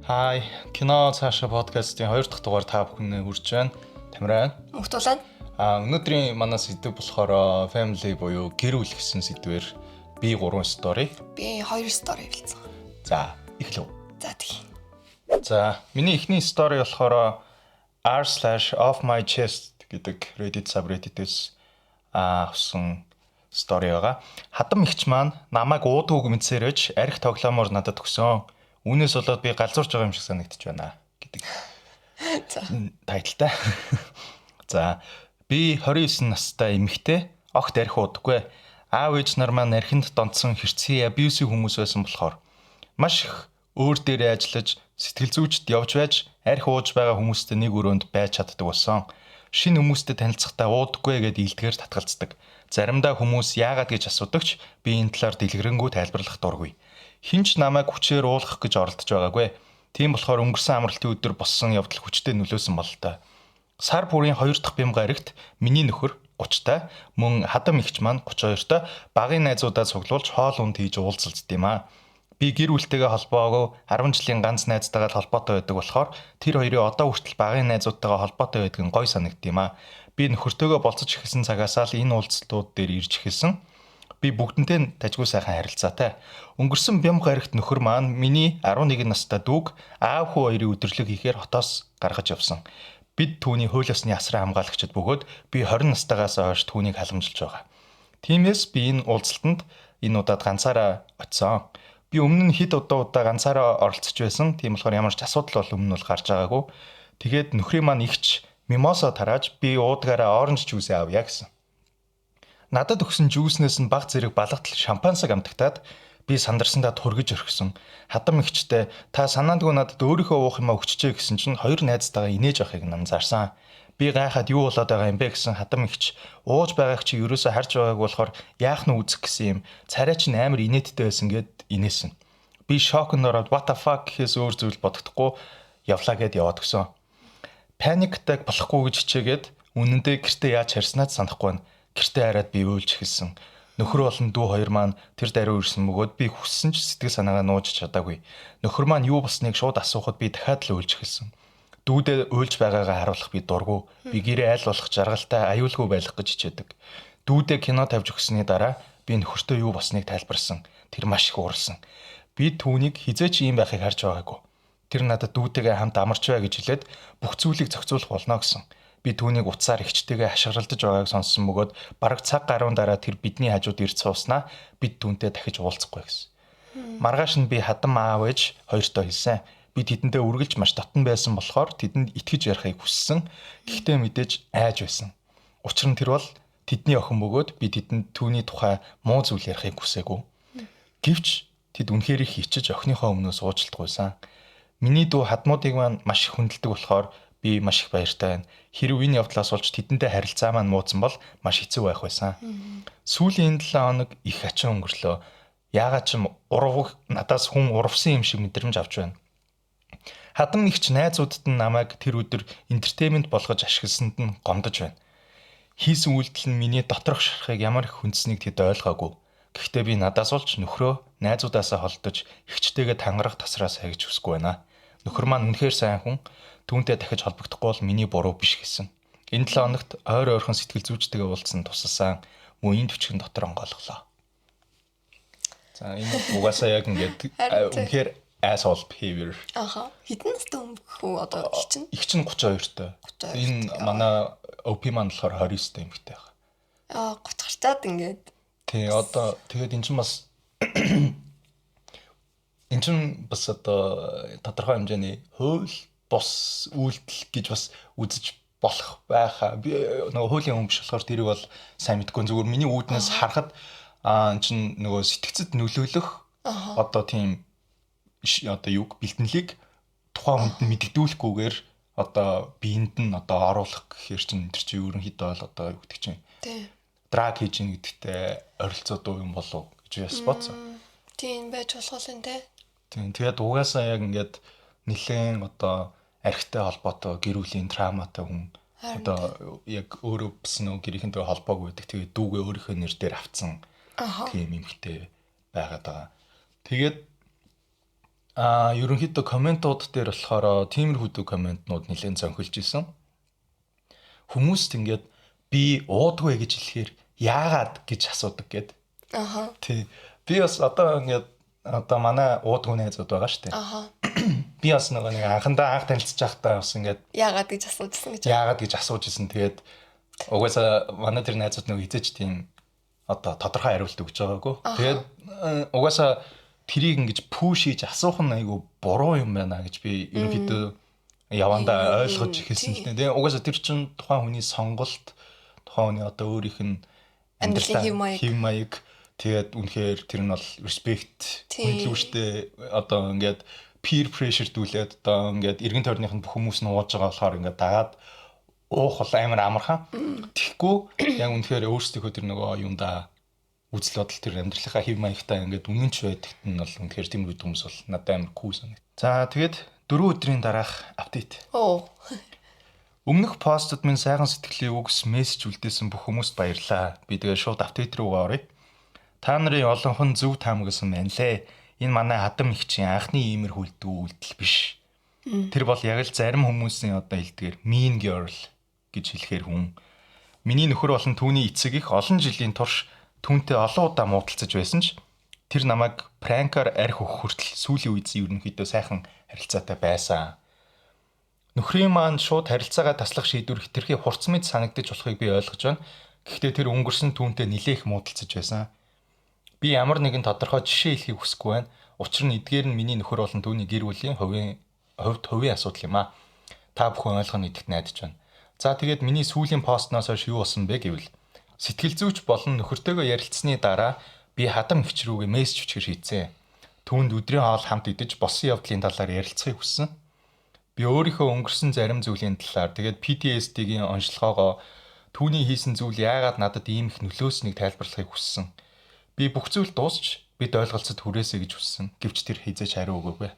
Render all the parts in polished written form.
Хай, кино цаашаа подкастын 2 дахь дугаар та бүхэнд хүрч байна. Тамираа. Мөхтулаа. Өнөөдрийн манай сэдэв болохоор family буюу гэр бүл гэсэн сэдвээр би 3 story. Би 2 story хэлсэн. За, эхлэв. За тэгье. За, миний эхний story болохоор r/off my chest гэдэг Reddit subreddit-ээс авсан story байгаа. Хадам эгч маань намайг уудаггүй мэдсээрэж архи тоглоомоор надад өгсөн. Үүнээс болоод би галзуурч байгаа юм шиг санагдчих байна гэдэг. За. Title тай. За, би 29 настай эмэгтэй, огт архи уудаггүй. Аав ээж нар маань архинд донтсон хэрцгий abusive хүмүүс байсан болохоор маш их өөр дээрээ ажиллаж, сэтгэл зүйчд явж байж архи ууж байгаа хүмүүстэй нэг өрөөнд байж чаддаг болсон. Шинэ хүмүүстэй танилцахдаа уудаггүй гэдээ илтгэр татгалздаг. Заримдаа хүмүүс яагаад гэж асуудаг ч би энэ талаар дэлгэрэнгүй тайлбарлах дургүй. Хэн ч намайг хүчээр уулгах гэж оролдож байгаагүй. Тийм болохоор өнгөрсөн амралтын өдөр болсон явдал хүчтэй нөлөөсөн бололтой. Сар бүрийн 2 дахь бямба гарагт миний нөхөр 30-тай, мөн хадам эгч маань 32-той багын найзуудаа цуглуулж хоол унд хийж уулзалцдаг юм аа. Би гэр бүлтэйгээ холбоогүй 10 жилийн ганц найзтайгаа л холбоотой байдаг болохоор тэр хоёрын одоо хүртэл багын найзуудтайгаа холбоотой байдаг нь гоё санагддаг юм аа. Би нөхөртөөгөө болцож эхэлсэн цагаасаа л энэ уулзалтууд дээр ирж эхэлсэн. Би бүгдэнтэй тажгүй сайхан харилцаатай. Өнгөрсөн бямба гарагт нөхөр маань миний 11 настай дүүг аав хүү хоёрын өдөрлөг хийхээр хотоос гаргаж явсан. Бид түүний хууль ёсны асран хамгаалагчид бөгөөд би 20 настайгаас хойш түүнийг халамжилж байгаа. Тиймээс би энэ уулзалтанд энэ удаад ганцаараа очисон. Би өмнө нь хэд удаа удаа ганцаараа оролцож байсан. Тийм болохоор ямар ч асуудал бол өмнө нь бол гарч байгаагүй. Тэгээд нөхрийн маань эгч мимоса тарааж би уудгаараа orange juice авъя гэсэн. Надад өгсөн juice нээс нь бага зэрэг балгатал шампансаг амтагтаад би сандарсандаа тургиж орхисон. Хадам эгчтэй та санаандгүй надад өөрийнхөө уух юмаа өгчжээ гэсэн чинь хоёр найзтайгаа инээж авахыг анзаарсан. Би гайхаад юу болоод байгаа юм бэ гэсэн хадам эгч ууж байгааг чи ерөөсөө харж байгааг болохоор яах нь үзэх гэсэн юм. Царай чинь амар инээдтэй байсан гэд инээсэн. Би шоконд ороод what the fuck гэхээс өөр зүйл бодохдохгүй явлаа гэд яваад гисэн. Panic attack болохгүй гэж хичээгээд үнэндээ гэртээ яаж харснаа ч санахгүй байна. Гэртээ хараад би уйлж эхэлсэн. Нөхөр болон дүү хоёр маань тэр даруй ирсэн бөгөөд би хүссэн ч сэтгэл санаагаа нууж чадаагүй. Нөхөр маань юу болсныг шууд асуухад би дахиад л уйлж эхэлсэн. Дүүдээ уйлж байгаагаа харуулах би дургүй. Би гэрээ аль болох жаргалтай, аюулгүй байх гэж хичээдэг. Дүүдээ кино тавьж өгсөний дараа би нөхөртөө юу болсныг тайлбарсан. Тэр маш их уурласан. Би түүнийг хэзээ ч ийм байхыг харж байгаагүй. Тэр надад дүүтэйгээ хамт амарч бай гэж хэлээд бүх зүйлийг зохицуулах болно гэсэн. Би түүнийг утсаар эгчтэйгээ хашгиралдаж байгааг сонссон бөгөөд бараг цаг гаруй дараа тэр бидний хажууд ирж сууснаа бид түүнтэй дахиж уулзахгүй гэсэн. Маргааш нь би хадам аав ээж хоёртоо хэлсэн. Би тэдэнтэй үргэлж маш дотн байсан болохоор тэдэнд итгэж ярихыг хүссэн. Гэхдээ мэдээж айж байсан. Учир нь тэр бол тэдний охин бөгөөд би тэдэнд түүний тухай муу зүйл ярихыг хүсээгүй. Гэвч тэд үнэхээр их ичиж охиныхоо өмнөөс уучлалт гуйсан. Миний дүү хадмуудыг маань маш их хүндэлдэг болохоор би маш их баяртай байна. Хэрв энэ явдлаас болж тэдэнтэй харилцаа маань муудсан бол маш хэцүү байх байсан. Сүүлийн энэ 7 хоног их ачин өнгөрлөө. Яагаад ч юм урваг надаас хүн урвсан юм шиг мэдрэмж авч байна. Хадам эгч найзуудад нь намайг тэр өдөр entertainment болгож ашигласанд нь гомдож байна. Хийсэн үйлдэл нь миний доторх шарахыг ямар их хүндсэнийг тэд ойлгоогүй. Гэхдээ би надаас болж нөхрөө найзуудаасаа холдож эгчтэйгээ тангарах тасраа сая гэж хүсэхгүй байна. Нөхөр маань үнэхээр сайн хүн, түүнтэй дахиж холбогдохгүй бол миний буруу биш гэсэн. Энэ 7 хоногт ойр ойрхон сэтгэл зүйчтэйгээ уулзсан тусалсан. Мөн энэ төвчгөн дотор онгойлголоо. За, энэ угаасаа яг ингээд үнэхээр asshole behavior. Аха. Хэдэн настай хүн хүү одоо эгч чинь? Эгч чинь 32-той. 32. Энэ манай OP маань болохоор 29-тэй эмэгтэй байна. 30 гарчаад ингээд. Тий, одоо тэгээд эн чинь бас одоо тодорхой хэмжээний хууль бус үйлдэл гэж бас үзэж болох байхаа. Би нөгөө хуулийн хүн биш болохоор тэрийг бол сайн мэдэхгүй. Зүгээр миний үүднээс харахад эн чинь нөгөө сэтгцэд нөлөөлөх одоо тийм одоо юг бэлтгэлийг тухайн хүнд нь мэдэгдүүлэхгүйгээр одоо биед нь одоо оруулах гэхээр чинь тэр чинь ерөнхийдөө бол одоо юу гэдэг чинь drug хийж ийн гэдэгтээ ойролцоо юм болов гэж бас бодсон. Тийм байж болох юм те. Тийм, тэгээд угаасаа яг ингээд нэлээд одоо архитай холбоотой гэр бүлийн trauma тай хүн одоо яг өөрөө бас нөө гэрийнхэнтэй холбоогүй байдаг. Тэгээд дүүгээ өөрийнхөө нэр дээр авцсан тийм эмэгтэй байгаад байгаа. Тэгээд Ерөнхийдөө comment ууд дээр болохоор тиймэрхүү comment нууд нэлээд зөнхөлж исэн. Хүмүүст ингээд би уудгүй гэж хэлэхээр яагаад гэж асуудаг гэд. Тий. Би бас одоо ингээд одоо манай уудгүй найзууд байгаа шүү дээ. Би бас нөгөө нэг анхандаа анх танилцж байхдаа бас ингээд яагаад гэж асуужсэн гэж. Яагаад гэж асууж исэн. Тэгээд угаасаа манай тэр найзууд нөгөө хизээч тийм одоо тодорхой хариулт өгч байгаагүй. Тэгээд угаасаа тэрийг ингэж push хийж асуух нь айгу буруу юм байна гэж би ерөнхийдөө явандаа ойлгож эхэлсэн л дээ. Тэгээ угаасаа тэр чинь тухайн хүний сонголт, тухайн хүний одоо өөрийнх нь амьдралын хэв маяг, тэгээд үнэхээр тэр нь бол respect хүндлүүштэй, одоо ингээд peer pressure дүүлээд одоо ингээд эргэн тойрных нь бүх хүмүүс нь ууж байгаа болохоор ингээд дагаад уух бол амар амархан. Тэгэхгүй яг үнэхээр өөрсдийнхөө тэр нөгөө юундаа үзэл бодол, тэр амьдралынхаа хэв маягтай ингээд үнэнч байдагт нь бол үнэхээр тийм үйл хүмүүс бол надад амар cool санагд. За, тэгээд 4 өдрийн дараах update. Оо. Өмнөх постод минь сайхан сэтгэлийн үгс, мессеж үлдээсэн бүх хүмүүст баярлалаа. Би тэгээ шууд update руу оръё. Та нарын олонхон зөв таамагласан байна лээ. Энэ манай хадам эгчийн анхны иймэрхүү үйлдэл биш. Тэр бол яг л зарим хүмүүсийн одоо хэлдгээр mean girl гэж хэлэхээр хүн. Миний нөхөр болон түүний эцэг их олон жилийн турш түүнтэй олон удаа муудалцаж байсан ч тэр намайг prank аар арх өгөх хүртэл сүүлийн үед ерөнхийдөө сайхан харилцаатай байсан. Нөхрийн маань шууд харилцаагаа таслах шийдвэр хэтэрхий хурц мэт санагдаж болохыг би ойлгож байна. Гэхдээ тэр өнгөрсөн түүнтэй нилээх муудалцаж байсан. Би ямар нэгэн тодорхой жишээ хэлэхийг хүсэхгүй байна. Учир нь эдгээр нь миний нөхөр болон түүний гэр бүлийн хувийн хувьд хувийн асуудал юм аа. Та бүхэн ойлгоно гэдэгт найдаж байна. За, тэгээд миний сүүлийн постноос хойш юу болсон бэ гэвэл сэтгэл зүйч болон нөхөртөөгөө ярилцсны дараа би хадам эгч рүүгээ мессеж бичгээр шийдсэн. Түүнд өдрийн хоол хамт идэж болсон явдлын талаар ярилцахыг хүссэн. Би өөрийнхөө өнгөрсөн зарим зүйлийн талаар, тэгээд PTSD-гийн онцлогоогоо, түүний хийсэн зүйл яагаад надад ийм их нөлөөснийг тайлбарлахыг хүссэн. Би бүх зүйл дуусч бид ойлголцод хүрээсэй гэж хүссэн. Гэвч тэр хэзээ ч хариу өгөөгүй.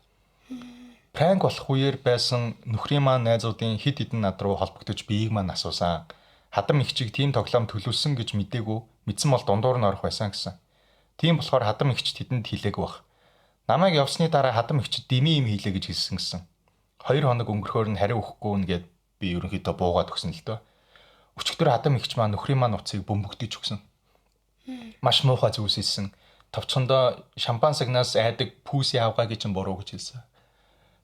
Prank болох үеэр байсан нөхрийн маань найзуудын хэд хэдэн над руу холбогдож биеийг маань асуусан. Хадам эгчийг тийм тоглоом төлөвлөсөн гэж мдээгүй, мэдсэн бол дундуур нь орох байсан гэсэн. Тийм болохоор хадам эгч тэдэнд хэлээгүй байх. Намайг явсны дараа хадам эгч дими юм хийлээ гэж хэлсэн гэсэн. 2 хоног өнгөрөхөөр нь хариу өгөхгүй нь гээд би ерөнхийдөө буугаад өгсөн л дөө. Өчигдөр хадам эгч маань нөхрийн маань утсыг бөмбөгдөж өгсөн. Маш муухай зүйлс хэлсэн. Товчхондоо шампансагнаас айдаг pussy авгаа гэж нь буруу гэж хэлсэн.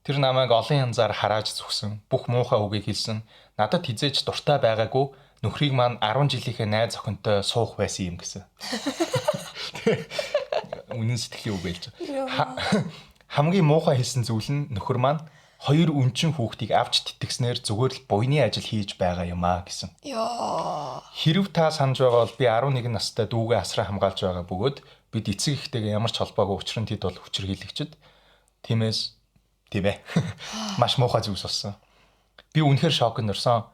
Тэр намайг олон янзаар харааж зүхсэн. Бүх муухай үгийг хэлсэн. Надад хэзээ ч дуртай байгаагүй, нөхрийг маань 10 жилийнхээ найз охинтой суух байсан юм гэсэн. Үнэн сэтгэлийн үг хэлж байгаа. Хамгийн муухай хэлсэн зүйл нь нөхөр маань хоёр өнчин хүүхдийг авч тэтгэснээр зүгээр л буйны ажил хийж байгаа юм аа гэсэн. Йоо. Хэрв та санаж байгаа бол би 11 настай дүүгээ асраа хамгаалж байгаа бөгөөд бид эцэг эхтэйгээ ямар ч холбоогүй, учир нь тэд бол хүчирхийлэгчид. Тиймээс тийм ээ. Маш муухай зүйлс болсон. Би үнэхээр шоконд орсон.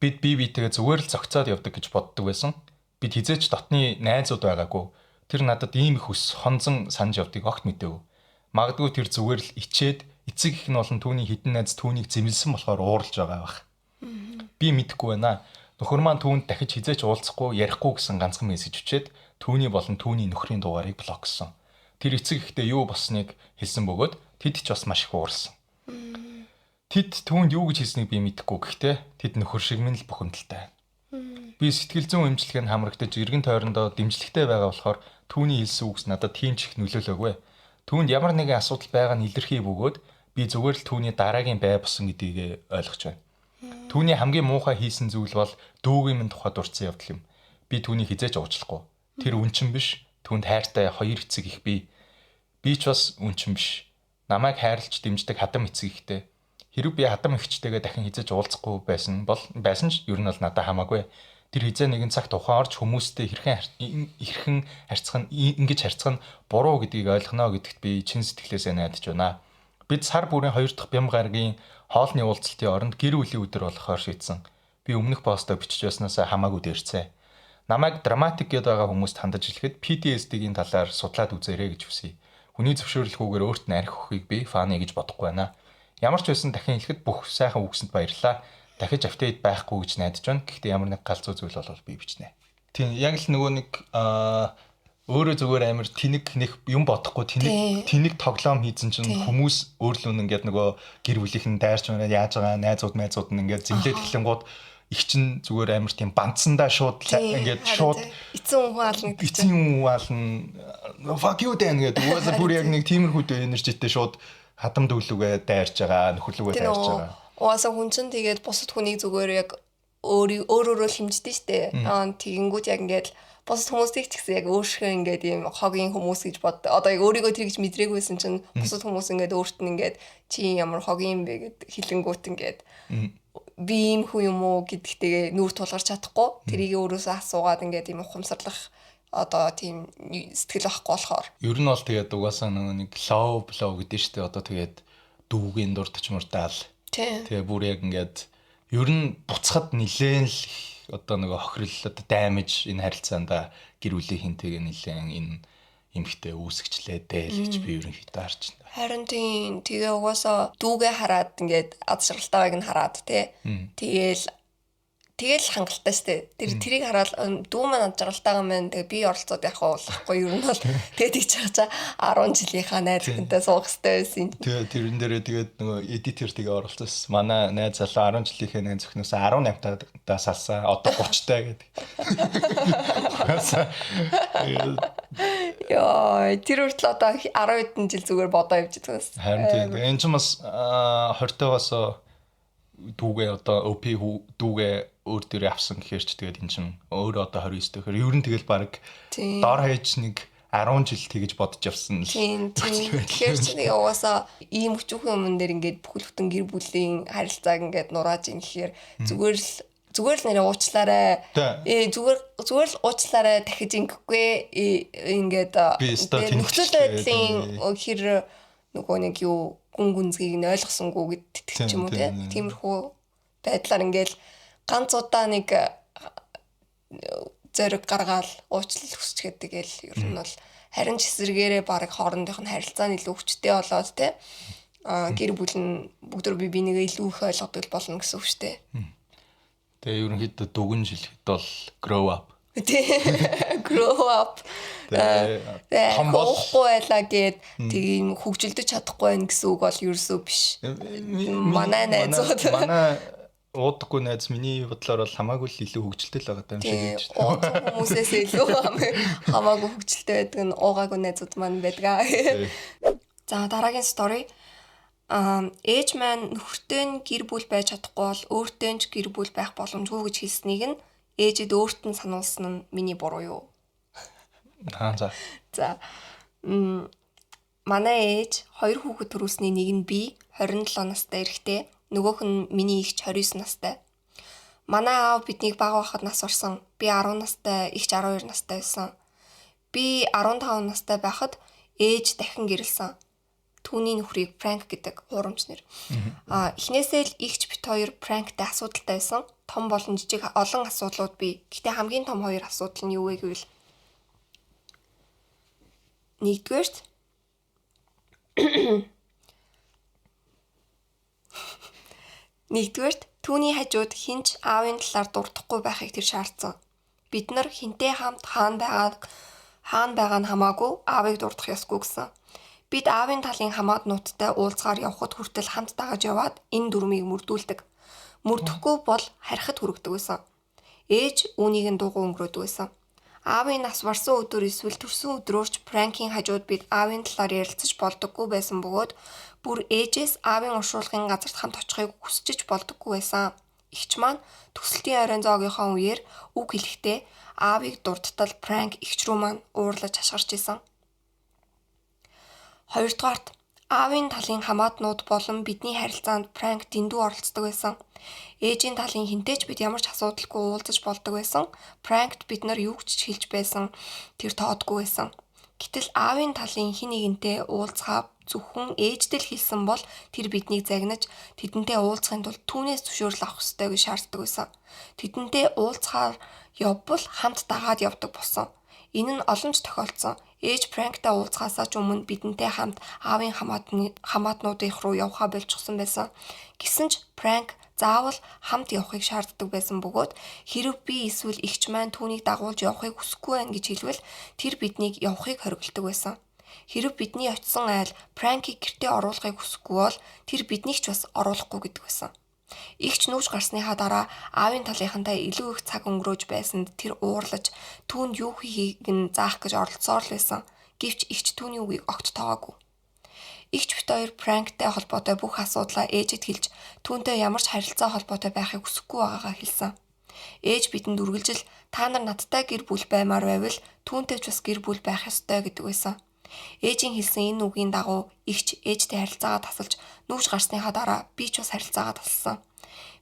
Бид бие биетэйгээ зүгээр л зохицоод явдаг гэж боддог байсан. Бид хэзээ ч дотны найзууд байгаагүй. Тэр надад ийм их өс хонзон санаж явдгийг огт мэдээгүй. Магадгүй тэр зүгээр л ичээд эцэг эх нь болон түүний хэдэн найз түүнийг зэмлэсэн болохоор ууралж байгаа байх. Би мэдэхгүй байна. Нөхөр маань түүнд дахиж хэзээ ч уулзахгүй, ярихгүй гэсэн ганцхан мессеж өчөөд түүний болон түүний нөхрийн дугаарыг block сон. Тэр эцэг эхтэй юу болсныг хэлсэн бөгөөд тэд ч бас маш их ууралсан. Тэд түүнд юу гэж хэлснийг би мэдэхгүй, гэхдээ тэд нөхөр шиг минь л бухимдалтай. Би сэтгэл зүйн эмчилгээнд хамрагдаж эргэн тойрондоо дэмжлэгтэй байгаа болохоор түүний хэлсэн үгс надад тийм ч их нөлөөлөөгүй. Түүнд ямар нэгэн асуудал байгаа нь илэрхий бөгөөд би зүгээр л түүний дараагийн бай болсон гэдгийг ойлгож байна. Түүний хамгийн муухай хийсэн зүйл бол дүүгийн минь тухай дурдсан явдал юм. Би түүнийг хэзээ ч уучлахгүй. Тэр үнчин биш. Түүнд хайртай хоёр эцэг их бий. Би ч бас үнчин биш. Намайг хайрлж дэмждэг хадам эцэг ихтэй. Хэрв би хадам эгчтэйгээ дахин хэзээ ч уулзахгүй байсан бол байсан ч ер нь бол надад хамаагүй. Тэр хэзээ нэгэн цагт ухаан орж хүмүүстэй хэрхэн хэрхэн харьцах нь, ингэж харьцах нь буруу гэдгийг ойлгоно гэдэгт би чин сэтгэлээсээ найдаж байна. Бид сар бүрийн хоёр дахь бям гарагийн хоолны уулзалтын оронд гэр бүлийн өдөр болгохоор шийдсэн. Би өмнөх постоо бичиж байснаас хамаагүй дээрцээ. Намайг dramatic гэдээ байгаа хүмүүст хандаж хэлэхэд PTSD-гийн талаар судлаад үзээрэй гэж хүсье. Хүний зөвшөөрлөхүүгээр өөрт нь архи өгөхийг би funny гэж бодохгүй байна. Ямар ч байсан дахин хэлэхэд бүх сайхан үгсэнд баярлалаа. Дахиж update байхгүй гэж найдаж байна. Гэхдээ ямар нэг галзуу зүйл бол би бичнэ. Тийм, яг л нөгөө нэг Өөрөө зүгээр амар тэнэг нэх юм бодохгүй тэнэг тэнэг тоглоом хийсэн чинь хүмүүс өөрлөн ингээд нөгөө гэр бүлийнх нь дайрч байна, яаж байгаа найзууд найзууд нь ингээд зэмлээд эхлэнгууд их чин зүгээр амар тийм бандсандаа шууд ингээд шууд эцэн хүн аална гэдэг. Эцэн хүн аална, fuck you then гэдэг. Угаасаа бүр яг нэг тиймэрхүү energy тэй шууд хадам дүүлүгээ дайрч байгаа, нөхөрлөгөө дайрч байгаа. Угаасаа хүн чинь тэгээд бусад хүнийг зүгээр яг өөр өөрөө хэмждэг штэ. Аа, тэгэнгүүт яг ингээд бусад хүмүүсийг ч гэсэн яг өөршгөө ингээд ийм хогийн хүмүүс гэж бод. Одоо яг өөрийгөө тэр гэж мэдрээгүйсэн чинь бусад хүмүүс ингээд өөрт нь ингээд чи ямар хогийн юм бэ гэд хэлэнгүүт ингээд би ийм хүн юм уу гэдэгтэйгээ нүүр тулгарч чадахгүй, тэрийг өөрөөсөө асуугаад ингээд ийм ухамсарлах одоо тийм сэтгэл байхгүй болохоор. Ер нь бол тэгээд угаасаа нэг low blow гэдэг нь шүү дээ. Одоо тэгээд дүүгийн дурдч мурдаал. Тэгээ бүр яг ингээд ер нь буцахад нилээн л одоо нөгөө хохирол, одоо damage энэ харилцаанд гэр бүлийн хинтэйгээ нилээн энэ эмхтэй үүсгэчлээ дээ л гэж би ерөнхийдөө харж байна. Харин тийм, тэгээ угаасаа дүүгээ хараад ингээд ад шаргалтайг нь хараад тий. Тэгэл хангалттай штэ. Тэрийг хараад дүү маань ад жаргалтайгаа маань, тэгээ би оролцоод явах болохгүй ер нь бол тэгээ тэгж чаа 10 жилийнхаа найз хүнтэй суух хэрэгтэй байсан. Тэгээ тэрэн дээрээ тэгээд нөгөө editor тэгээ оролцсон. Манай найз залуу 10 жилийнхээ найз охиноос 18 таас алсан. Одоо 30 таа гэдэг. Йоо, тэр хүртэл одоо 10 хэдэн жил зүгээр бодоо явж байгаа юм. Харин тийм. Энэ ч бас 20 тагаас дүүгээ одоо OP дүүгээ өөр дээрээ авсан гэхээр ч тэгээд эн чинь өөрөө одоо 29 гэхээр ер нь тэгэл баг дор хаяж нэг 10 жил тэгэж бодож явсан л. Тийм. Тэгэхээр чи нэг угаасаа ийм өчүүхэн юмн дээр ингээд бүхэл бүтэн гэр бүлийн харилцааг ингээд нурааж ин гэхээр зүгээр л нэрээ уучлаарай. Зүгээр зүгээр л уучлаарай, дахиж ингэхгүй ингээд нөхцөл байдлын хэр нөгөө нэг юу гүн гүнзгийг нь ойлгосонгүй гэддэг ч юм уу, тиймэрхүү байдлаар ингээл ганц удаа нэг зориг гаргаал уучлал хүсчихэд тэгэл ер нь бол харин ч эсрэгээрээ баг хоорондынх нь харилцаа нь илүү хүчтэй болоод те гэр бүл нь бүгд бие бинийгээ илүү их ойлгодог болно гэсэн үг шүү дээ. Тэгээ ерөнхийдөө дүгнж хэлэхэд бол grow up. Тий. Grow up. Том бол уухгүй байлаа гэд тийм хөгжилдөж чадахгүй байх гэсэн үг бол ерөөсөө биш. Манай найзууд манай уудаггүй найз миний бодлоор бол хамаагүй л илүү хөгжилтэй л байгаа юм шиг гэж. Уудаг хүмүүсээс илүү хамаагүй хөгжилтэй байдаг нь уугаагүй найзууд маань байдаг. За, дараагийн story. Ээж маань нөхөртэй нь гэр бүл байж чадахгүй бол өөртөө ч гэр бүл байх боломжгүй гэж хэлснийг нь ээжэд өөрт нь сануулсан нь миний буруу юу? Аа, за. За. Манай ээж хоёр хүүхэд төрүүлсний нэг нь би 27 настай эрэгтэй, нөгөөх нь миний эгч 29 настай. Манай аав биднийг бага байхад нас орсон. Би 10 настай, эгч 12 настай байсан. Би 15 настай байхад ээж дахин гэрлэсэн. Түүний нөхрийг Пранк гэдэг хуурамч нэр. А эхнээсээ л эгч бид хоёр Пранктай асуудалтай байсан. Том болон жижиг олон асуудлууд бий. Гэтэ хамгийн том хоёр асуудал нь юу вэ гэвэл нэгдүгээрт түүний хажууд хэн ч аавын талаар дурдахгүй байхыг тэр шаардсан. Бид нар хэнтэй хамт хаана байгаа нь хамаагүй аавыг дурдах ёсгүй гэсэн. Бид аавын талын хамаатнуудтай уулзгаар явхад хүртэл хамт дагаж яваад энэ дүрмийг мөрдүүлдэг. Мөрдөхгүй бол харихад хүргэдэг байсан. Ээж үүнийг нь дуугүй өнгөрөөдөг байсан. Аавын нас барсан өдөр эсвэл төрсөн өдрөөр ч Пранкийн хажууд бид аавын талаар ярилцаж болдоггүй байсан бөгөөд бүр ээжээс аавын оршуулгын газарт хамт очихыг хүсчиж болдоггүй байсан. Эгч маань төгсөлтийн оройн зоогийнхоо үеэр үг хэлэхдээ аавыг дурдтал Пранк эгч рүү маань уурлаж хашгирч исэн. Хоёрдугаарт аавын талын хамаатнууд болон бидний харилцаанд Пранк дэндүү оролцдог байсан. Ээжийн талын хэнтэй ч бид ямар ч асуудалгүй уулзаж болдог байсан. Пранкт бид нар юу ч хэлж байсан тэр тоодгүй байсан. Гэтэл аавын талын хэн нэгэнтэй уулзахаа зөвхөн ээждээ л хэлсэн бол тэр биднийг загнаж тэдэнтэй уулзахын тулд түүнээс зөвшөөрөл авах ёстой гэж шаарддаг байсан. Тэдэнтэй уулзахаар явбал хамт дагаад явдаг болсон. Энэ нь олон ч тохиолдсон. Ээж Пранктай уулзахаасаа ч өмнө бидэнтэй хамт аавын хамаатнуудынх руу явхаа больчихсон байсан. Гэсэн ч Пранк Заавал хамт явахыг шаарддаг байсан бөгөөд хэрэв би эсвэл эгч маань түүнийг дагуулж явахыг хүсэхгүй байна гэж хэлвэл тэр биднийг явахыг хориглодог байсан. Хэрэв бидний очисон айл Пранкийг гэртээ оруулахыг хүсэхгүй бол тэр биднийг ч бас оруулахгүй гэдэг байсан. Эгч нүүж гарсныхаа дараа аавын талынхантай илүү их цаг өнгөрөөж байсанд тэр уурлаж түүнд юу хийхийг нь заах гэж оролдсоор л байсан. Гэвч эгч түүний үгийг огт тоогоогүй. Эгч бид хоёр Пранктай холбоотой бүх асуудлаа ээжэд хэлж түүнтэй ямар ч харилцаа холбоотой байхыг хүсэхгүй байгаагаа хэлсэн. Ээж бидэнд үргэлжил та нар надтай гэр бүл баймаар байвал түүнтэй ч бас гэр бүл байх ёстой гэдэг байсан. Ээжийн хэлсэн энэ үгийн дагуу эгч ээжтэй харилцаагаа тасалж нүүж гарсныхаа дараа би ч бас харилцаагаа тасалсан.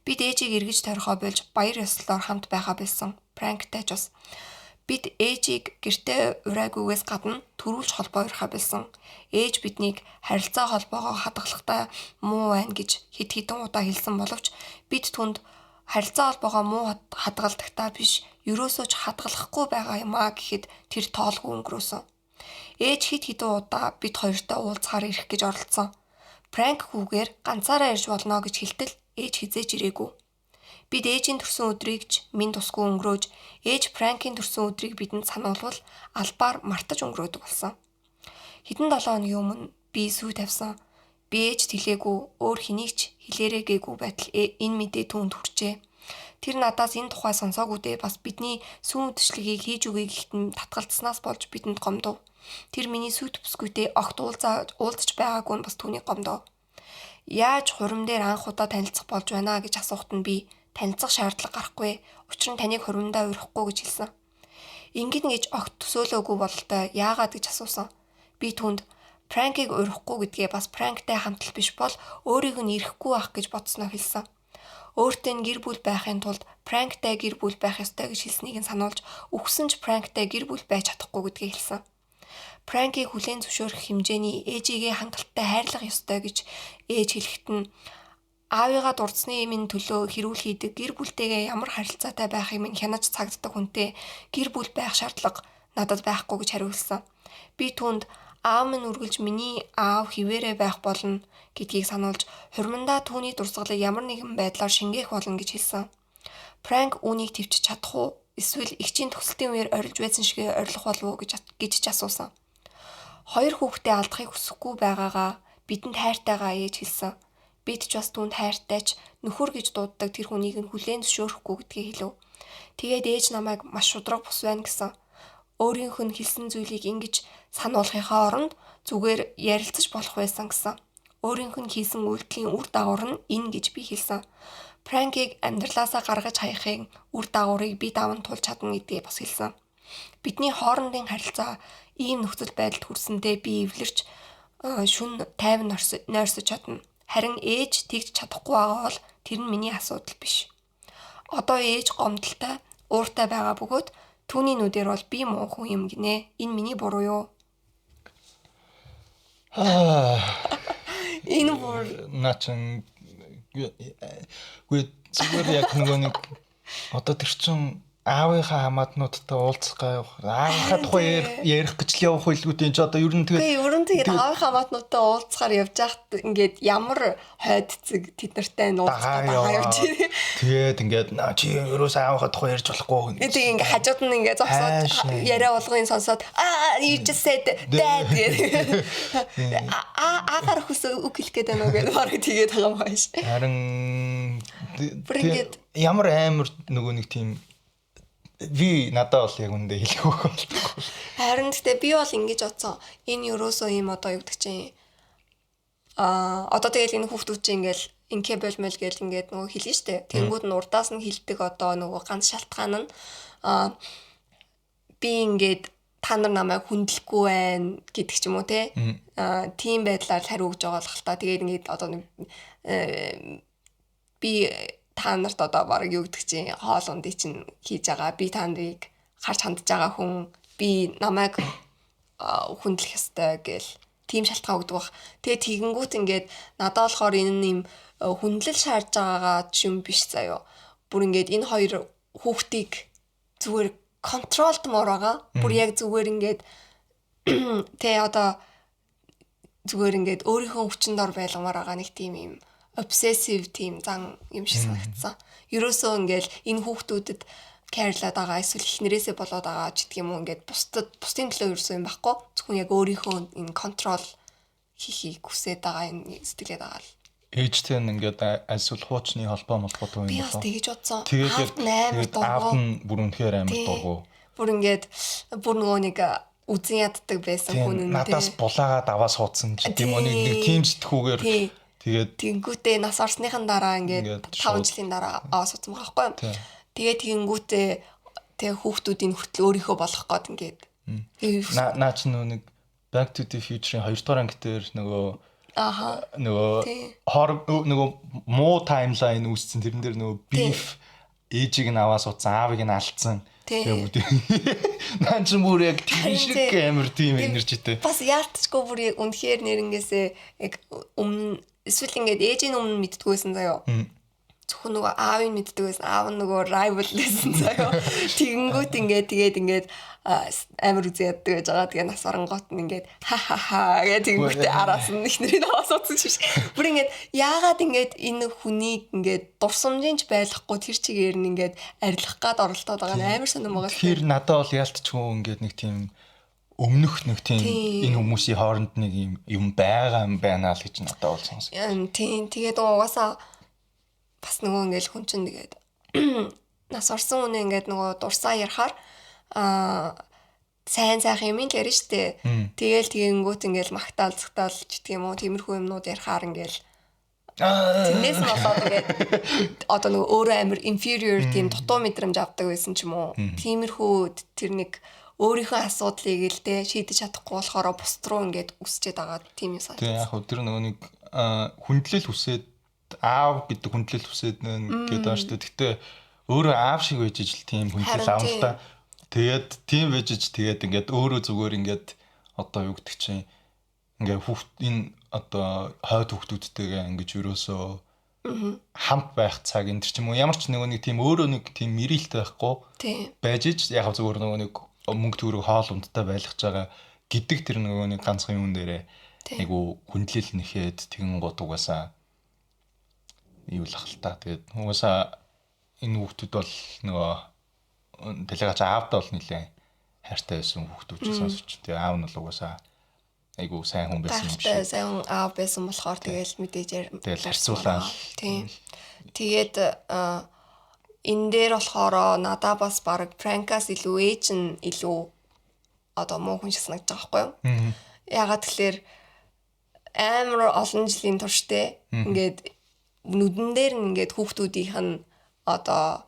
Бид ээжийг эргэж тойрохоо болж баяр ёслолоор хамт байхаа болсон. Пранктай ч бас. Бид ээжийг гэртээ урайгүйгээс гадна төрүүлж холбоо урихаа болсон. Ээж биднийг харилцаа холбоогоо хадгалахдаа муу байна гэж хэд хэдэн удаа хэлсэн боловч бид түнд харилцаа холбоогоо муу хадгалдахдаа биш, ерөөсөө ч хадгалахгүй байгаа юм аа гэхэд тэр тоолгүй өнгөрөөсөн. Ээж хэд хэдэн удаа бид хоёртой уулзахаар ирэх гэж оролдсон. Пранк хүүгээр ганцаараа ирж болно гэж хэлтэл ээж хэзээ ч ирээгүй. Бид ээжийн төрсөн өдрийг ч минь тусгүй өнгөрөөж, ээж Пранкийн төрсөн өдрийг бидэнд сануулвал албаар мартаж өнгөрөөдөг болсон. Хэдэн 7 хоногийн өмнө би сүй тавьсан. Би ээжд хэлээгүй, өөр хэнийг ч хэлээрэй гээгүй байтал энэ мэдээ түүнд хүрчээ. Тэр надаас энэ тухай сонсоогүй дээ бас бидний сүүн үдшилтэгийг хийж өгье гэхэд нь татгалцсанаас болж бидэнд гомдов. Тэр миний сүйт бүсгүйтэй огт уулзаж байгаагүй нь бас түүний гомдов. Яаж хурим дээр анх удаа танилцах болж байна гэж асуухад нь би танилцах шаардлага гарахгүй. Учир нь таныг хуримдаа урихгүй гэж хэлсэн. Ингэн гэж огт төсөөлөөгүй бололтой яагаад гэж асуусан. Би түүнд Пранкийг урихгүй гэдгээ бас Пранктай хамт л биш бол өөрийг нь ирэхгүй байх гэж бодсноо хэлсэн. Өөртөө нь гэр бүл байхын тулд Пранктай гэр бүл байх ёстой гэж хэлснийг нь сануулж үхсэн ч Пранктай гэр бүл байж чадахгүй гэдгээ хэлсэн. Пранкийг хүлээн зөвшөөрөх хэмжээний ээжигээ хангалттай хайрлах ёстой гэж ээж хэлэхэд нь аавыгаа дурдсаны минь төлөө хэрүүл хийдэг гэр бүлтэйгээ ямар харилцаатай байхыг минь хянаж цагддаг хүнтэй гэр бүл байх шаардлага надад байхгүй гэж хариулсан. Би түүнд аав минь үргэлж миний аав хിവэрэ байх болно гэдгийг сануулж хурмандаа түүний дурсгалыг ямар нэгэн байдлаар шингээх болно гэж хэлсэн. Пранк үүнийг төвчж чадах уу? Эсвэл эгчийн төгсөлтийн үеэр орилж байсан шигээ орилох болов уу гэж ч асуусан. Хоёр хүүхдээ алдахыг хүсэхгүй байгаагаа бидэнд хайртайгаа ээж хэлсэн. Бид ч бас түүнд хайртай ч нөхөр гэж дууддаг тэр хүнийг нь хүлээн зөвшөөрөхгүй гэдгийг хэлв. Тэгээд ээж намайг маш шударга бус байна гэсэн. Өөрийнх нь хэлсэн зүйлийг ингэж сануулгынхаа оронд зүгээр ярилцаж болох байсан гэсэн. Өөрийнх нь хийсэн үйлдэлийн үр дагавар нь энэ гэж би хэлсэн. Пранкийг амьдралаасаа гаргаж хаяхын үр дагаврыг би даван тулж чадна гэдгээ бас хэлсэн. Бидний хоорондын харилцаа ийм нөхцөл байдалд хүрсэндээ би эвлэрч шүн тайван нойрсож чадна. Харин ээж тэгж чадахгүй байгаа бол тэр нь миний асуудал биш. Одоо ээж гомдолтой, ууртай байгаа бөгөөд түүний нүдээр бол би муу хүн юм гинэ. Энэ миний буруу юу? Энэ бүр наа чин үгүй зүгээр яг нөгөө нэг одоо тэр чин аавынхаа хамаатнуудтай уулзах гай аавынхаа тухай ярих гэж л явах байлгүй дээ. Энд чи одоо ер нь тэгээд ер нь тэгээд аавынхаа хамаатнуудтай уулзахаар явж байхад ингээд ямар хойд цэцэг тэд нартай нь уулзах дагаа явж байна. Тэгээд ингээд наа чи ерөөс аавынхаа тухай ярьж болохгүй. Тэгээд ингээд хажууд нь ингээд зогсоод яриа болгоныг сонсоод аа you just said that гэдэг. Аагаар хүсээ үг хэлэх гээд байна уу гэдэг барыг тэгээд байгаа юм байна. Харин ингээд ямар амар нөгөө нэг тийм би надад бол яг үндэ хэлэх үг болтгоо. Харин гэтээ би бол ингэж бодсон. Энэ ерөөсөө ийм одоо юу гэдэг чинь одоо тэгэл энэ хүүхдүүд чинь ингээл инке болмол гэл ингээд нөгөө хэлнэ штэ. Тэнгүүд нь урдаас нь хилдэг одоо нөгөө ганц шалтгаан нь би ингээд та нар намайг хүндлэхгүй байна гэдэг ч юм уу те. Тийм байдлаар хариу өгж байгаа л та. Тэгээд ингээд одоо би та нарт одоо бараг юу гэдэг чинь хоол ундыг чинь хийж байгаа. Би та нарыг харж хандж байгаа хүн. Би намайг хүндлэх ёстой гэл тийм шалтгаан өгдөг баг. Тэгээ тэгэнгүүт ингээд надад болохоор энэ нь юм хүндлэл шаардж байгаагаа ч юм биш заяо. Бүр ингээд энэ хоёр хүүхдийг зүгээр контролдмоор байгаа. Бүр яг зүгээр ингээд тэ одоо зүгээр ингээд өөрийнхөө хүчин дор байлгамаар байгаа нэг тийм юм Obsessive тийм зан юм шиг санагдсан. Ерөөсөө ингээл энэ хүүхдүүдэд care лаад байгаа эсвэл эхнэрээсээ болоод байгаа ч гэдэг юм уу, ингээд бусдад, бусдын төлөө ерөөсөө юм байхгүй. Зөвхөн яг өөрийнхөө энэ control хийхийг хүсээд байгаа, энэ сэтгэлээд байгаа л. Ээжтэй нь ингээд альсвал хуучны холбоо молбоотой юм болоо. Би бас тэгэж бодсон. Тэгээд амар дургу. Аав нь бүр үнэхээр амар дургу. Бүр ингээд бүр нөгөө нэг үзэн яддаг байсан хүн нь надаас булаагаад аваа суудсан ч гэдэм үү, нэг тийм сэтгүүгээр. Тэгээд тэгэнгүүтээ нас орсныхан дараа ингээд 5 жилийн дараа аваа суудсан байгаа байхгүй юу. Тэгээд тэгэнгүүтээ тэг хүүхдүүдийн хүртэл өөрийнхөө болгох гээд ингээд наа чи нөгөө нэг Back to the Future-ийн 2 дугаар анги дээр нөгөө нөгөө хор нөгөө муу timeline үүссэн, тэрэн дээр нөгөө Biff ээжийг нь аваа суудсан, аавыг нь алдсан. Тэгээ бүгд наа чи бүр яг тийм шиг амар тийм energy тэй. Бас яалтчгүй бүр яг үнэхээр нэрнгээсээ яг өмнө эсвэл ингээд ээжийн өмнө мэддгүйсэн заяо. Зөвхөн нөгөө аавыг мэддэг байсан. Аав нь нөгөө rival байсан заяо. Тэгэнгүүт ингээд тэгээд ингээд амар үзэн яддаг гэж байгаа. Тэгээ нас оронгоот нь ингээд ха ха ха гэх тэгэнгүүтээ араас нь эхнэрийг аваа суудсан шиг. Бүр ингээд яагаад ингээд энэ хүнийг ингээд дурсамжийн ч байлгахгүй тэр чигээр нь ингээд арилгах гад оролдоод байгаа нь амар сонирн байгаа. Тэгэхээр надад бол яалтчгүй ингээд нэг тийм өмнөх нэг тийм энэ хүмүүсийн хооронд нэг юм юм байгаа юм байна л гэж надад бол сонсогдсон. Тийм, тэгээд угаасаа бас нөгөө ингээл хүн чинь тэгээд нас орсон үнэ ингээд нөгөө дурсаа ярахаар сайн сайхан юм л ярина штэ. Тэгээл тэгэнгүүт ингээл магтаал цагтаал ч гэх юм уу, тиймэрхүү юмнууд ярихаар ингээл тэрнээс нь болоод ингээд одоо нөгөө өөрөө амар inferior тийм дутуу мэдрэмж авдаг байсан ч юм уу. Тиймэрхүү тэр нэг өөрийнхөө асуудлыг л те шийдэж чадахгүй болохоор бусд руу ингээд үсчээд байгаа тийм юм санагдсан. Тийм, яг хөө тэр нөгөө нэг хүндлэл хүсээд, аав гэдэг хүндлэл хүсээд нэ гэдэг байгаа шүү дээ. Гэтэ өөрөө аав шиг байж ижил тийм хүндлэл авна л та. Тэгээд тийм байж иж тэгээд ингээд өөрөө зүгээр ингээд одоо юу гэдэг чинь ингээд хүүхд энэ одоо хойд хүүхдүүдтэйгээ ингэж ерөөсөө хамт байх цаг энэ төр ч юм уу, ямар ч нөгөө нэг тийм өөрөө нэг тийм мэрэлт байхгүй байж иж яг зүгээр нөгөө нэг мөнгө төгрөг хоол ундтай байлгаж байгаа гэдэг тэр нөгөө нэг ганцхан юм дээрээ айгу хүндлэл нэхэд тэгэн гот угаасаа юу л ах л та. Тэгээд угаасаа энэ хүүхдүүд бол нөгөө талигач аавдаа бол нэлээд хайртай байсан хүүхдүүд ч сонсч. Тэгээ аав нь бол угаасаа айгу сайн хүн байсан юм шиг. Сайн аав байсан болохоор тэгэл мэдээж тэгэл харьцуулаа. Тийм. Тэгээд энэ дээр болохоор надаа бас баг Пранкаас илүү ээж нь илүү одоо муу хүн шиг санагдаж байгаа байхгүй юу? Яагаад тэгэхээр амар олон жилийн турштай ингээд нүдэн дээр нь ингээд хүүхдүүдийнх нь одоо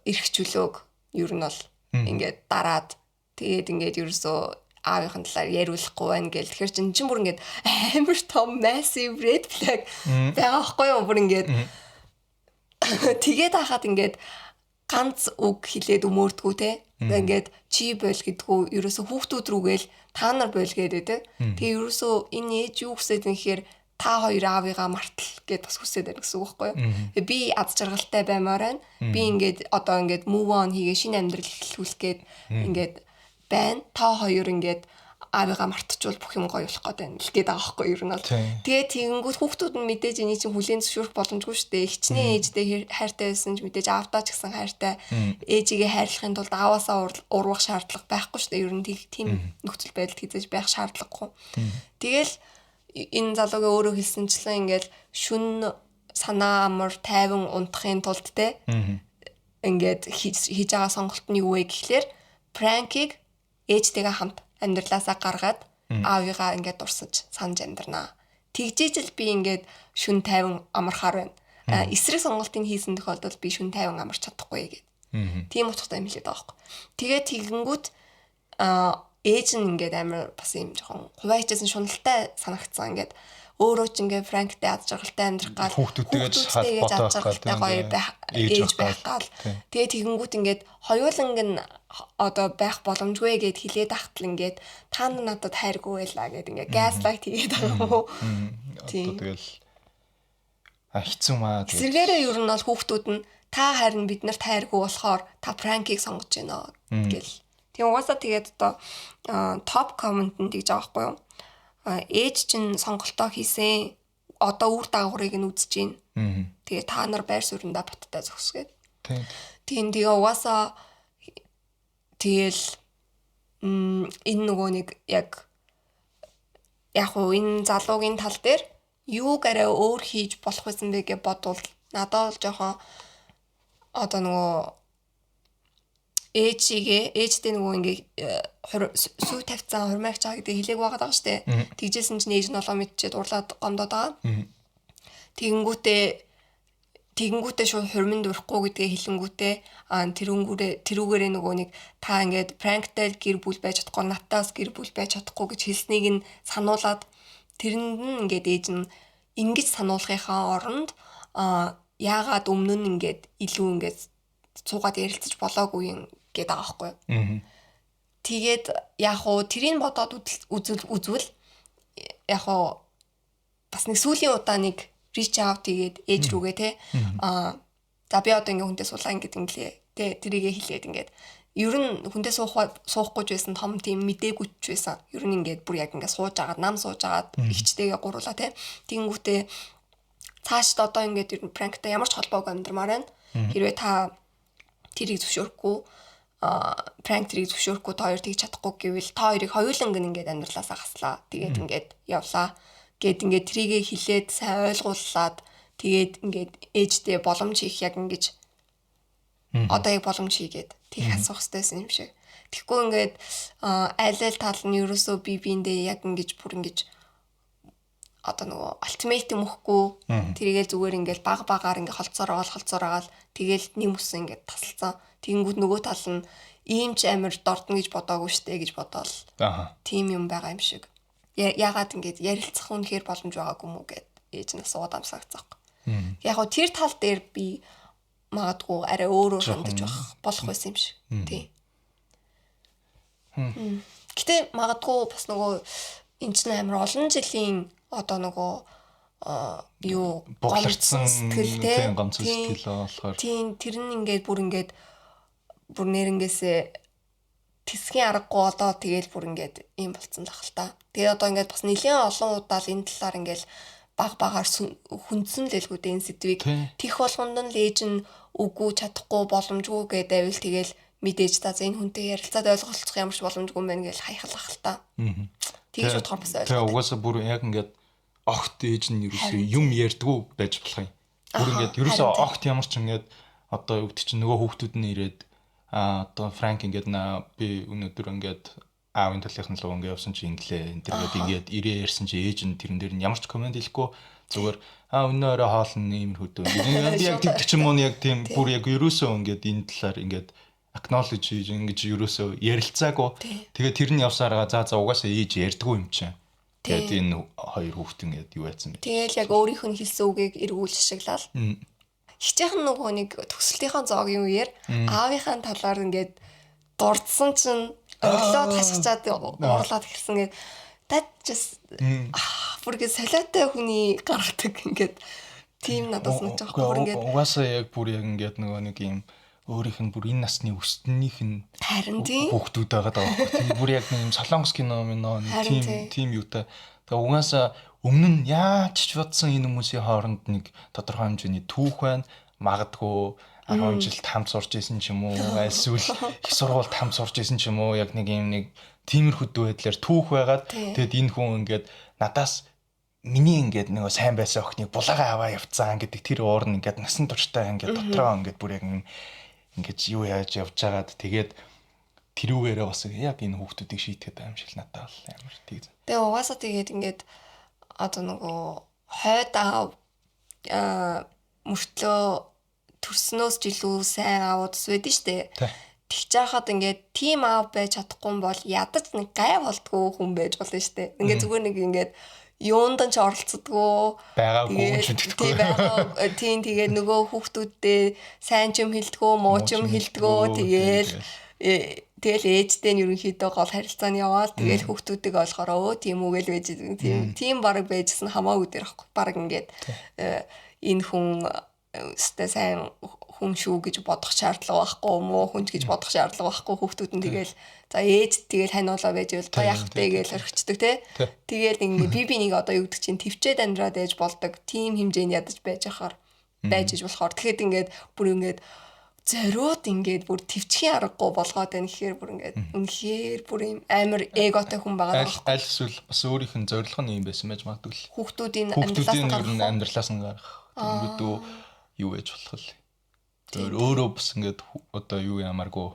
эрх чөлөөг ер нь бол ингээд дараад тэгээд ингээд ерөөсөө аавынхын талаар яриулахгүй байна гэл. Тэгэхээр чин бүр ингээд амар том massive red flag байгаа байхгүй юу? Бүр ингээд тэгээд хахад ингээд ганц үг хэлээд өмөөрдгүү те. Ингээд чи бойл гэдгүү ерөөсөө хүүхдүүд рүүгээл та нар бойл гэдэг те. Тэгээ ерөөсөө энэ ээж юу хүсээд юм гэхээр та хоёр аавыгаа мартал гэд бас хүсээд байна гэсэн үг байхгүй юу? Би аз жаргалтай баймаар байна. Би ингээд одоо ингээд move on хийгээ шинэ амьдрал эхлүүлэх гээд ингээд байна. Та хоёр ингээд аавыгаа мартчихвал бүх юм гоё болох гээд байна л гээд байгаа байхгүй юу ер нь бол. Тэгээ тэгэнгүүт хүүхдүүд нь мэдээж энийг чинь хүлээн зөвшөөрөх боломжгүй шүү дээ. Хичнээн ээжтэй хайртай байсан ч мэдээж аавдаа ч гэсэн хайртай. Ээжигээ хайрлахын тулд ааваасаа урвах шаардлага байхгүй шүү дээ. Ер нь тийм нөхцөл байдалд хизээж байх шаардлагагүй. Тэгэл энэ залуугийн өөрөө хэлсэнчлэн ингээл шүн санаа амар тайван унтахын тулд те ингээд хийж байгаа сонголт нь юу вэ гэхлээр пранкийг ээжтэйгээ хамт амьдралаасаа гаргаад аавыгаа ингээд дурсаж санаж амьдрнаа. Тэгжээж л би ингээд шүн тайван амархаар байна. Эсрэг сонголтыг хийсэн тохиолдолд би шүн тайван амарч чадахгүй гээд. Тийм утгатай юм хэлээд байгаа байхгүй. Тэгээ тэгэнгүүт ээж нь ингээд амар бас юм жоохон хувайчсэн шуналтай санагцсан. Ингээд өөрөө ч ингээд Франктай аз жаргалтай амьдрах гал хүүхдүүдтэйгээ аз жаргалтай гоё байх ээж байх гал. Тэгээ тэгэнгүүт ингээд хоёуланг нь одоо байх боломжгүй гэд хилээд ахтал ингээд та нар надад хайргүй байлаа гэд ингээд gaslight хийгээд байгаа юм уу? Тийм. Тэгэл хэцүү маа. Эсвэргээрээ ер нь бол хүүхдүүд нь та харин бид нарт хайргүй болохоор та пранкийг сонгож байна гэл. Тийм угаасаа тэгээд одоо топ коммент нь тэгж байгаа байхгүй юу? Ээж чинь сонголтоо хийсэн. одоо үр дагаврыг нь үзэж байна. Тэгээ та нар байр сууриндаа баттай зогсгээд. Тийм тэгээ угаасаа тэгэл энэ нөгөө нэг яг уу энэ залуугийн тал дээр юуг арай өөр хийж болох байсан бэ гэж бодвол надад бол жоохон одоо нөгөө ээжтэй нөгөө ингээ сүү тавьцсан хурмаагч байгаа гэдэг хэлээг байгаад байгаа шүү дээ. Тэгжсэн чинь ээж нь олоо мэдчихэд урлаад гомдоод байгаа. Тэгэнгүүтээ шууд хурмын дурахгүй гэдгээ хэлэнгүүтээ тэрүүгээрээ нөгөө нэг та ингээд пранктай гэр бүл байж чадахгүй, надтаас гэр бүл байж чадахгүй гэж хэлснийг нь сануулад тэрэнд нь ингээд ээж нь ингэж сануулгынхаа оронд яагаад өмнө нь ингээд илүү ингээд суугаад ярилцаж болоогүй юм гээд байгаа байхгүй. Тэгээд яг уу тэрийг бодоод үзвэл яг уу бас нэг сүүлийн удаа нэг reach out тэгээд ээж рүүгээ те за би одоо ингээ хүнтэй суулаа ингээд инглээ те тэрийгэ хэлээд ингээд ер нь хүнтэй суухгүй ч байсан том тийм мдээгүй ч байсан ер нь ингээд бүр яг ингээ сууж агаад нам сууж агаад ихчтэйгээ гуруулаа те тэгэнгүүтээ цаашд одоо ингээд ер нь пранктай ямар ч холбоогүй амьдрмаар байна. Хэрвээ та тэрийг зөвшөөрөхгүй пранк тэрийг зөвшөөрөхгүй та хоёр тэгж чадахгүй гэвэл та хоёрыг хоёуланг нь ингээд амьдралаасаа хаслаа. Тэгээд ингээд явлаа. Гэт ингээд трийгээ хилээд сайн ойлгууллаад тэгээд ингээд ээжтэй боломж хийх яг ингэж одоо яг боломж хийгээд тэг асуух хэрэгтэйсэн юм шиг. Тэгэхгүй ингээд аль аль тал нь ерөөсөө би биэндээ яг ингэж бүр ингэж одоо нөгөө ультимейтум өгөхгүй тэрийгээ зүгээр ингээд баг багаар ингээд холцоор агаал тэгэл нэм үсэн ингээд тасалцсан. Тэгэнгүүт нөгөө тал нь ийм ч амир дордно гэж бодоагүй штэ гэж бодоол. Тийм юм байгаа юм шиг. Яагаад ингэж ярилцах үнэхээр боломж байгаагүй мүү гэд ээж нь асуугаад амсаагцсан. Яг гоо тэр тал дээр би магадгүй арай өөрөөр хандаж байх болох байсан юм шиг. Тийм. Гэтэ магадгүй бас нөгөө эн чинь амар олон жилийн одоо нөгөө юу гомдсон сэтгэл тийм гомдсон сэтгэл болохоор тийм тэр нь ингээд бүр ингээд бүр нэрнгээсээ тэсгийн аргагүй одоо тэгэл бүр ингээд ийм болцсон л ах л та. Тэгээ одоо ингээд бас нэлийн олон удаа л энэ талаар ингээд баг багаар хүндсэн л хэлгүү дээ энэ сэдвийг. Тэх болгонд нь л ээж нь үгүй чадахгүй боломжгүй гэдээ байвал тэгэл мэдээж та энэ хүнтэй ярилцаад ойлголцох ямар ч боломжгүй юм байна гэж хайхлах л та. Тэгж бодохоор бас ойлгох. Тэгээ угаасаа бүр яг ингээд огт ээж нь ерөөсөө юм ярьдгүү байж болох юм. Бүр ингээд ерөөсөө огт ямар ч ингээд одоо юу гэдэг чинь нөгөө хүүхдүүд нь ирээд одоо Франк ингээд би өнөөдөр ингээд аавын талынх нь луу ингээд явсан чи инглээ энэ төргээд ингээд ирээ ярьсан чи ээж нь тэрэн дээр нь ямар ч комент хэлэхгүй зүгээр өнөө орой хоол нь иймэрхүү дөө. Би яг тэгдэг ч юм уу яг тийм бүр яг ерөөсөө ингээд энэ талаар ингээд acknowledge хийж ингэж ерөөсөө ярилцаагүй. Тэгээ тэр нь явсараа за угаасаа ээж ярьдгүй юм чинь. Тэгээд энэ хоёр хүүхэд ингээд юу яцсан бэ? Тэгэл яг өөрийнх нь хэлсэн үгийг эргүүлж ашиглал. Хичээх нь нөгөө нэг төсөлтийнхаа зоогийн үеэр аавынхаа талаар ингээд дурдсан чинь орлоод хашгичаад уурлаад эхэлсэн ингээд that just бүр ингээд солиотой хүний гаргадаг ингээд тийм надад санагдаж байгаа. Бүр ингээд угаасаа яг бүр яг ингээд нөгөө нэг юм өөрийнх нь бүр энэ насны өстөнийх нь харин тийм хүүхдүүд байгаа даа. Тийм бүр яг нэг юм солонгос кино минь нэг тийм юутай. Тэгээ угаасаа өмнө нь яаж ч бодсон энэ хүмүүсийн хооронд нэг тодорхой хэмжээний түүх байна. Магадгүй 10 жилд хамт сурч исэн ч юм уу, эсвэл их сургуульд хамт сурч исэн ч юм уу, яг нэг юм нэг тиймэрхүү байдлаар түүх байгаад тэгээд энэ хүн ингээд надаас миний ингээд нөгөө сайн байсан охиныг булаагаа аваа явцсан гэдэг тэр уур нь ингээд насан туршдаа ингээд дотроо ингээд бүр яг ингээд юу яаж явж байгаад тэгээд тэрүүгээрээ бас яг энэ хүүхдүүдийг шийтгэхэд аим шиг надад бол амар тэг. Тэгээ угаасаа тэгээд ингээд одоо нөгөө хойд аав мөртлөө төрснөөс ч илүү сайн аавууд бас байдэн штэ. Тэгж яхад ингээд тийм аав байж чадахгүй юм бол ядаж нэг гай болдгоо хүн байж болно штэ. Ингээд зүгээр нэг ингээд юунд ч оролцдоггүй байгаагүй хүн ч гэдэг. Тийм тэгээд нөгөө хүүхдүүддээ сайн ч юм хэлдгүү, муу ч юм хэлдгүү. Тэгэл ээжтэй нь ерөнхийдөө гол харилцааны яваал тэгэл хүүхдүүдийг ойлгохоор өө тийм үгээл байж тийм баг байжсэн хамаагүй дээр ахгүй. Баг ингээд энэ хүн өстэй сайн хүн шүү гэж бодох шаардлага байхгүй, муу хүн ч гэж бодох шаардлага байхгүй. Хүүхдүүд нь тэгэл за ээж тэгэл ханиулаа байж байвал та яах вэ гэж орхичдаг те. Тэгэл ингээ би бинийг одоо юу гэдэг чинь төвчээд амьдраад ээж болдог тийм хэмжээнд ядаж байж ахаар байж иж болохоор тэгэхэд ингээд бүр ингээд зориуд ингээд бүр төвчхийн аргагүй болгоод байна гэхээр бүр ингээд үнэхээр бүр юм амар эготой хүн байгаа байхгүй. Аль эсвэл бас өөрийнх нь зорилго нь юм байсан байж магадгүй л. Хүүхдүүдийн амьдралаас нь гарах. Тэнгүүдүү юу байж болох л. Тэр өөрөө бас ингээд одоо юу ямааргүй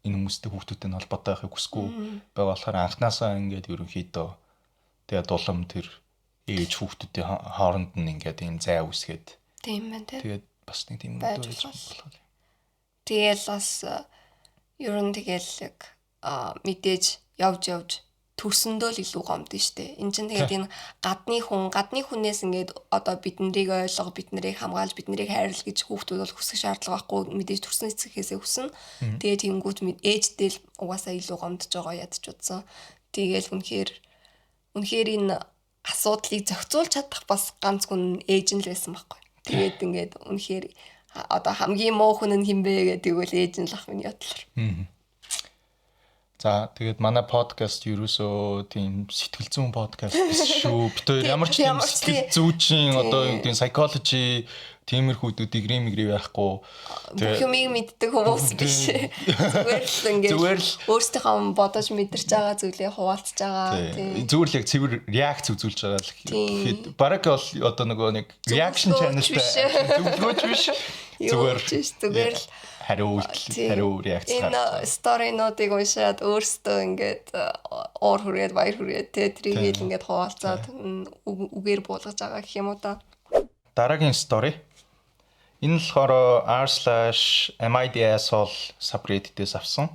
энэ хүмүүстэй хүүхдүүдтэй нь холбоотой байхыг хүсэхгүй байгаа болохоор анханасаа ингээд ерөнхийдөө тэгээд улам тэр ээж хүүхдүүдийн хооронд нь ингээд ийм зай үүсгээд. Тийм байна те. Тэгээд бас нэг тийм үү байж болох. Тэгэл бас ер нь тэгэл яг мэдээж явж явж төрсөндөө л илүү гомдно штэ. Энд чинь тэгээд энэ гадны хүн, гадны хүнээс ингээд одоо бид нарыг ойлго, бид нарыг хамгаалж, бид нарыг хайрлал гэж хүүхдүүд бол хүсэх шаардлага байхгүй. Мэдээж төрсөн эцэгхээсээ хүснэ. Тэгээд тэнгуут ээжтэй л угаасаа илүү гомдож байгаа ядч утсан. Тэгээл үнэхээр үнэхээр энэ асуудлыг зохицуулж чадах бас ганц хүн ээж нь л байсан байхгүй. Тэгээд ингээд үнэхээр одоо хамгийн муу хүн нь хэн бэ гэдэг бол ээж нь л ах миний бодлоор. За тэгээд манай подкаст ерөөсөө тийм сэтгэл зүйн подкаст биш шүү. Бид хоёр ямар ч тийм сэтгэл зүйчийн одоо юу гэдэг psychology тиймэрхүү degree мигри байхгүй. Бүх юмыг мэддэг хүмүүс биш. Зүгээр л ингээд зүгээр л өөрсдийнхөө бодож мэдэрч байгаа зүйлээ хуваалцж байгаа. Тийм. Зүгээр л яг цэвэр реакц үзүүлж байгаа л гэхэд бараг бол одоо нөгөө нэг reaction channel-тай зөвлөгөөч биш. Зүгээр зүгээр л хариу үйлдэл, хариу реакц гаргах. Энэ story-нуудыг уншаад өөрсдөө ингээд уур хүрээд баяр хүрээд тэ тэрийг л ингээд хуваалцаад үгээр буулгаж байгаа гэх юм уу та. Дараагийн story. Энэ болохоор r/midsol subreddit-ээс авсан.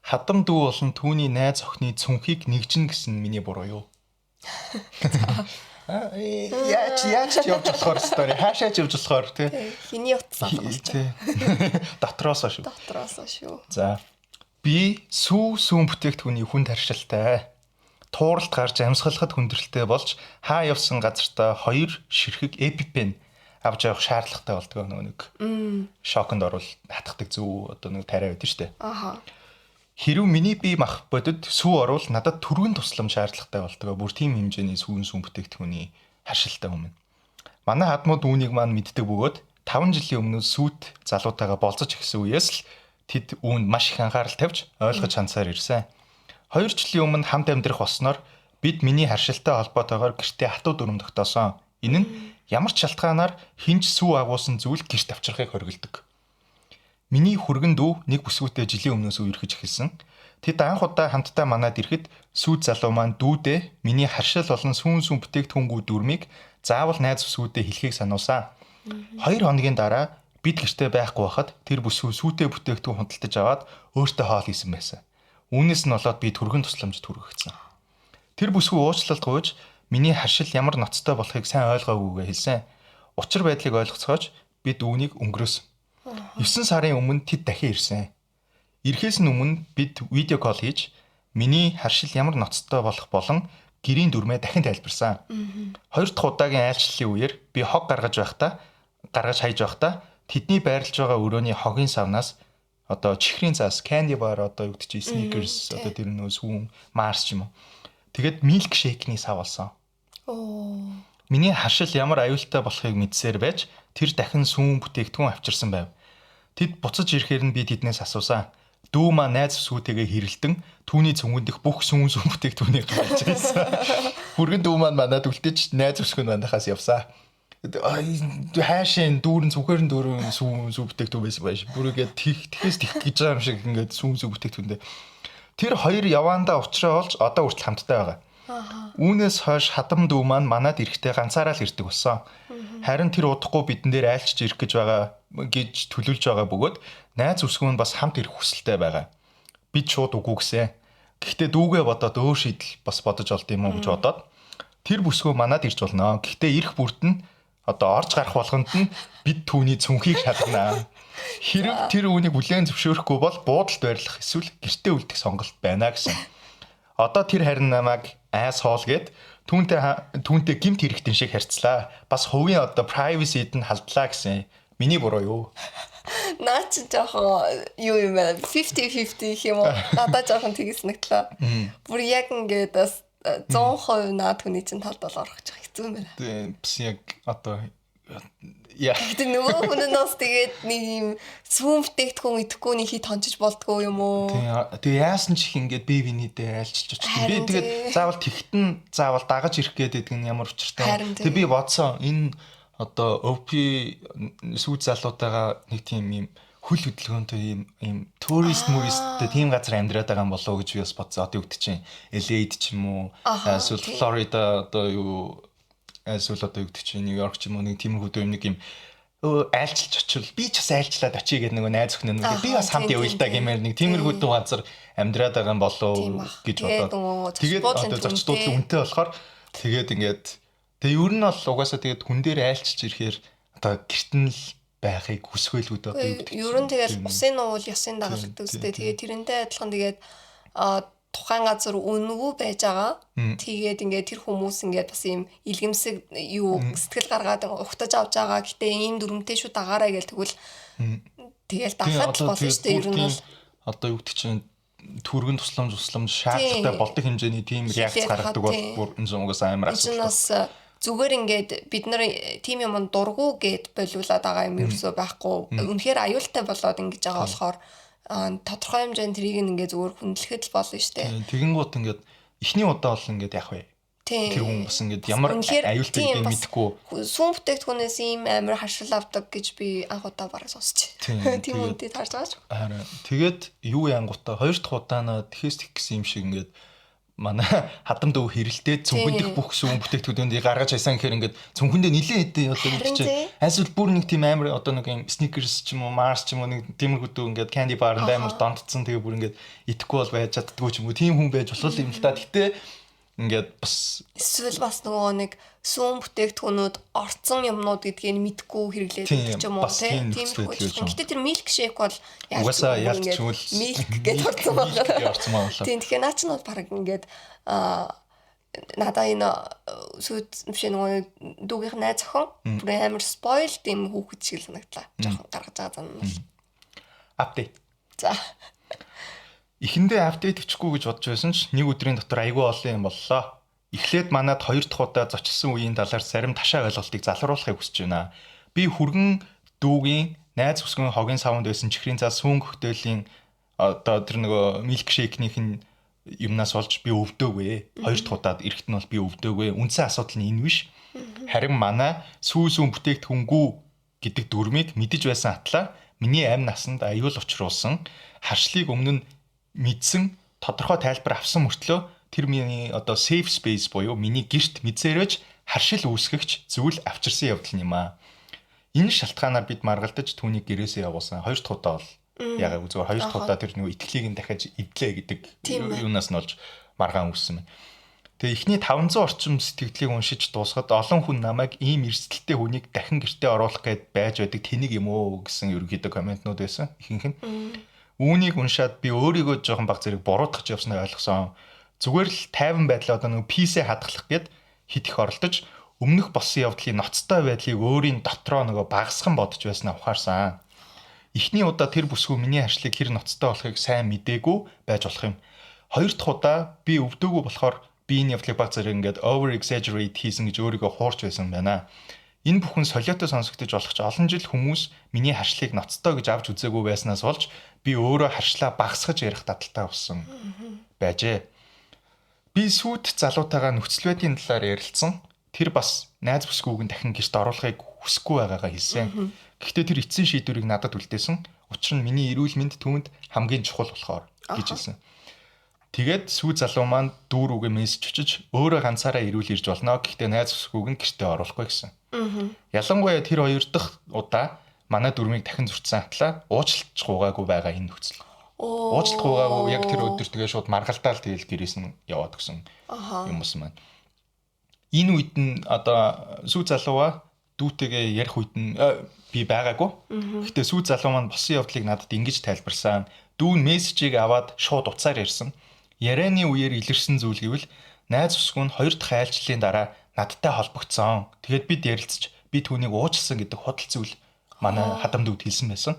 Хадам дүү болон түүний найз охины цүнхийг нэгжинэ гэсэн миний буруу юу? Яаж яаж явж болохоор story хаашаач явж болохоор тий. Хиний утас алга тий. Дотроосоо шүү. Дотроосоо шүү. За. Би сүү сүүн бүтээгдэхүүний хүнд харшилтай. Тууралд гарч амьсгалахад хүндрэлтэй болж хаа явсан газартаа хоёр ширхэг EpiPen авч явах шаардлагатай болдгоо нөгөө нэг. Шоконд орвол хатгадаг зүү одоо нэг тариа байдаг шүү дээ. Аха. Хэрв миний бие мах бодит сүү орвол надад түргэн тусламж шаардлагатай болдгоо. Бүр тийм хэмжээний сүүн сүүн бүтээгдэхүүний харшилтай өмнө. Манай хадмууд үүнийг маань мэддэг бөгөөд 5 жилийн өмнө сүйт залуутайгаа болцож эхэлсэн үеэс л тэд үүнд маш их анхаарал тавьж ойлгож хандсаар ирсэн. 2 жилийн өмнө хамт амьдрах болсноор бид миний харшилтай холбоотойгоор гэртээ хатуу дүрм тогтоосон. Энэ нь ямар ч шалтгаанаар хинч сүү агуулсан зүйл гэрт авчрахыг хориглодог. Миний хүргэн дүү нэг бүсгүйтэй жилийн өмнөөс үерхэж эхэлсэн. Тэд анх удаа хамтдаа манад ирэхэд сүйт залуу маань дүүдээ миний харшил болон сүүн сүүн бүтээгдэхүүнгүй дүрмийг заавал найз бүсгүйдээ хэлхийг сануулсан. 2 хоногийн дараа бид гэртээ байхгүй байхад тэр бүсгүй сүйтэй бүтээгдэхүүн худалдаж аваад өөртөө хоол хийсэн байсан. Үүнээс нь болоод би түргэн тусламж түргэгдсэн. Тэр бүсгүй уучлалт гуйж миний харшил ямар ноцтой болохыг сайн ойлгоогүйгээ хэлсэн. Учир байдлыг ойлгоцгооч бид үүнийг өнгөрөөсөн. 9 сарын өмнө тэд дахин ирсэн. Ирэхээс нь өмнө бид видео кол хийж миний харшил ямар ноцтой болох болон гэрийн дүрмээ дахин тайлбарсан. 2 дахь удаагийн айлчлалын үеэр би хог гаргаж байхдаа гаргаж хайж байхдаа тэдний байрлаж байгаа өрөөний хогийн савнаас одоо чихрийн цаас candy bar одоо юу гэдэг чи Snickers одоо тэр нөө сүүн Mars ч юм уу. Тэгээд milk shake-ний сав болсон. Оо. Миний харшил ямар аюултай болохыг мэдсээр байж тэр дахин сүүн бүтээгдэхүүн авчирсан байв. Тэд буцаж ирэхээр нь би тэднээс асуусан. Дүү маа найз бүсгүйтэйгээ хэрэлдэн түүний цүнхэн дэх бүх сүүн сүүн бүтээгдэхүүнийг гаргаж ирсэн. Хүргэн дүү маань манад үлдээж найз бүсгүй нь манайхаас явсан. Хайшин дүүрэн зүгээр нь дүүрэн сүүн сүү бүтээгдэхүүн байсан байж. Бүр ингээд тэхээс тэх гэж байгаа юм шиг ингээд сүүн сүү бүтээгдэхүүндээ. Тэр хоёр яваандаа уучраа олж одоо хүртэл хамттай байгаа. Үүнээс хойш хадам дүү маань манад ирэхдээ ганцаараа л ирдэг болсон. Харин тэр удахгүй бидэн дээр айлчж ирэх гэж байгаа гэж төлөвлөж байгаа бөгөөд найз бүсгүй нь бас хамт ирэх хүсэлтэй байгаа. Бид шууд үгүй гэсэн. Гэхдээ дүүгээ бодоод өөр шийдэл бас бодож олд юм уу гэж бодоод тэр бүсгүй манад ирж болно. Гэхдээ ирэх бүрт нь одоо орж гарах болгонд нь бид түүний цүнхийг шалгана. Хэрв тэр үүнийг хүлээн зөвшөөрөхгүй бол буудалд байрлах эсвэл гэртээ үлдэх сонголт байна гэсэн. Одоо тэр харин намайг айс хоол гээд түүнтэй гэмт хэрэгтэн шиг харьцлаа. Бас хувийн одоо privacy-д нь халдлаа гэсэн. Миний буруу юу? Наа чи жоохон юу юм бэ? 50-50 гэх юм уу? Надад жоохон тэгс нэгтлээ. Бүр яг ингээд бас 100% наад хүний чинь талд бол орох ч хэцүү юм байна. Тийм бас яг одоо яа. Гэтэ нөгөө хүн нь бас тэгээд нэг юм сүүн бүтээгдэхүүн идэхгүй нэг хит хончиж болдгоо юм уу? Тийм. Тэгээ яасан ч их ингээд бие биений дээр айлчилж очих. Би тэгээд заавал тэгтэн заавал дагаж ирэх гээд байдаг нь ямар учиртай. Тэгээ би бодсон энэ одоо OP сүйд залуутайгаа нэг тийм юм хөл хөдөлгөөнтэй юм юм турист муристтэй тийм газар амьдраад байгаа юм болоо гэж би бас бодсон. Одоо юу гэдэг чинь LA-д ч юм уу эсвэл Флорида одоо юу эсвэл одоо юу гэдэг чинь Нью-Йорк ч юм уу нэг тиймэрхүү юм нэг юм айлчилж очивол би ч бас айлчлаад очие гэдэг нөгөө найз охин нэг би бас хамт явъя л да гэмээр нэг тиймэрхүү газар амьдраад байгаа юм болоо гэж бодоод тэгээд одоо зочид буудлын үнэтэй болохоор тэгээд ингээд тэгээ ер нь бол угаасаа тэгээд хүн дээр айлчилж ирэхээр одоо гэрт нь л байхыг хүсвэлгүүд одоо юу гэдэг. Ер нь тэгэл усын нуул ёсын дагалдаг үстэй. Тэгээд тэрнтэй адилхан тэгээд тухайн газар үнэгүй байж байгаа. Тэгээд ингээд тэр хүмүүс ингээд бас ийм илгэмсэг юу сэтгэл гаргаад ухтаж авч байгаа. Гэтэ ийм дүрмтэй шүү дагаарай гэл тэгвэл тэгэл дахад болно шүү дээ. Ер нь бол одоо юу гэдэг чинь түргэн тусламж шаардлагатай болдог хэмжээний тийм реакц гаргадаг бол бүр энэ угаасаа амар асуудал. Энэ бас зүгээр ингээд бид нар тийм юм дургу гэд болиулаад байгаа юм ерөөсөө байхгүй. Үнэхээр аюултай болоод ингэж байгаа болохоор тодорхой хэмжээнд тэрийг ингээд зүгээр хүндлэхэд л болно шүү дээ. Тэгэнгუут ингээд эхний удаа бол ингээд яах вэ? Тэр хүн бас ингээд ямар аюултай гэдгийг мэдэхгүй. Сүүн бүтээгдэхүүнээс ийм амар харшил авдаг гэж би анх удаа бараг сонсч. Тийм үнтэй таарч байгаа ч. Харин тэгээд юу янгуудаа хоёр дахь удаанаа тэхээс тех гэсэн юм шиг ингээд манай хадам дөө хэрэлдээд цүнхэн дэх бүх сүүн бүтээгдэхүүнүүдийг гаргаж хайсан гэхээр ингээд цүнхэндээ нилээн хэдэн одоо нэг чинь альсвал бүр нэг тийм амар одоо нэг юм Snickers ч юм уу Mars ч юм уу нэг тиймэрхүү ингээд candy bar-нд амар донтцсон тэгээ бүр ингээд идэхгүй бол байж чаддгүй ч юм уу тийм хүн байж болох юм л та. Гэтэ ингээд бас эсвэл бас нөгөө нэг сүүн бүтээгдэхүүнүүд орцсон юмнууд гэдгийг мэдгүй хэрэглээд байдаг ч юм уу тийм. Гэтэ тэр milk shake бол угаасаа ялч юм л milk гэж орцсон байна. Тийм тэгэхээр наа чинь бол баг ингээд надаа энэ сүйд биш нөгөө дүүгийнх найз охин бүр амар spoiled юм хүүхэд шиг л санагдлаа. Жохон гаргаж байгаа зан нь. Апдейт. За. Эхэндээ апдейт өчөхгүй гэж бодож байсан ч нэг өдрийн дотор айгүй олон юм боллоо. Эхлээд манад хоёр дахь удаа зочилсан үеийн талаар зарим ташаа ойлголтыг залруулахыг хүсэж байна. Би хүргэн дүүгийн найз бүсгүйн хогийн савнд байсан чихрийн цаас сүүн коктейлийн одоо тэр нөгөө милк шейкнийх нь юмнаас болж би өвдөөгүй. Хоёр дахь удаад эрэхт нь бол би өвдөөгүй. Үндсэн асуудал нь энэ биш. Харин манай сүү сүүн бүтээгдэхүүнгүй гэдэг дүрмийг мэдэж байсан атлаа миний амь насанд аюул учруулсан харшлыг өмнө нь мэдсэн тодорхой тайлбар авсан мөртлөө тэр миний одоо safe space буюу миний гэрт мэдсээрэж харшил үүсгэгч зүйл авчирсан явдал юм аа. Энэ шалтгаанаар бид маргалдаж түүнийг гэрээсээ явуулсан. Хоёр дахь удаа бол яагаагүй зүгээр хоёр дахь удаа тэр нөгөө итгэлийг нь дахиад эвдлээ гэдэг юунаас нь болж маргаан үүссэн байна. Тэгээ эхний 500 орчим сэтгэлдлийг уншиж дуусахад олон хүн намайг ийм эрсдэлтэй хүнийг дахин гэртээ оруулах гээд байж байдаг тэнийг юм уу гэсэн ерөнхийдөө комментнууд байсан ихэнх нь. Үүнийг уншаад би өөрийгөө жоохон баг зэрэг буруутгах явсныг ойлгосон. Зүгээр л тайван байдлаа одоо нөгөө писээ хадгалах гээд хит их оролдож өмнөх болсон явдлын ноцтой байдлыг өөрийн дотроо нөгөө багасхан бодож байснаа ухаарсан. Эхний удаа тэр бүсгүй миний харшлыг хэр ноцтой болохыг сайн мдээгүй байж болох юм. Хоёр дахь удаа би өвдөөгүй болохоор би энэ явдлыг баг зэрэг ингээд over exaggerate хийсэн гэж өөрийгөө хуурч байсан байна. Энэ бүхэн солиотой сонсогдож болох ч олон жил хүмүүс миний харшлыг ноцтой гэж авч үзээгүй байснаас болж би өөрөө харшлаа багасгаж ярих дадалтай болсон байжээ. Би сүйт залуутайгаа нөхцөл байдлын талаар ярилцсан. Тэр бас найз бүсгүйг нь дахин гэрт оруулахыг хүсэхгүй байгаагаа хэлсэн. Гэхдээ тэр эцсийн шийдвэрийг надад үлдээсэн. Учир нь миний эрүүл мэнд түүнд хамгийн чухал болохоор гэж хэлсэн. Тэгээд сүү залуу маань дүү рүүгээ мессеж өчөж өөрөө ганцаараа ирүүл ирж болно. Гэхдээ найз бүсгүйг нь гэртээ оруулахгүй гэсэн. Ялангуяа тэр хоёр дахь удаа манай дүрмийг дахин зөрчсөн атлаа уучлалт гуйгаагүй байгаа энэ нөхцөл. Уучлалт гуйгаагүй яг тэр өдөр тэгээ шууд маргалдаал тэгэл гэрээс нь яваад гисэн юм болсон маань. Энэ үед нь одоо сүү залууга дүүтэйгээ ярих үед нь би байгаагүй. Гэхдээ сүү залуу маань болсон явдлыг надад ингэж тайлбарсан. Дүү нь мессежийг аваад шууд утсаар ярьсан. Ярианы үеэр илэрсэн зүйл гэвэл найз бүсгүй нь хоёр дахь айлчлалын дараа надтай холбогдсон. Тэгээд бид ярилцж би түүнийг уучлсан гэдэг худал зүйл Манай хадам дүүд хэлсэн байсан.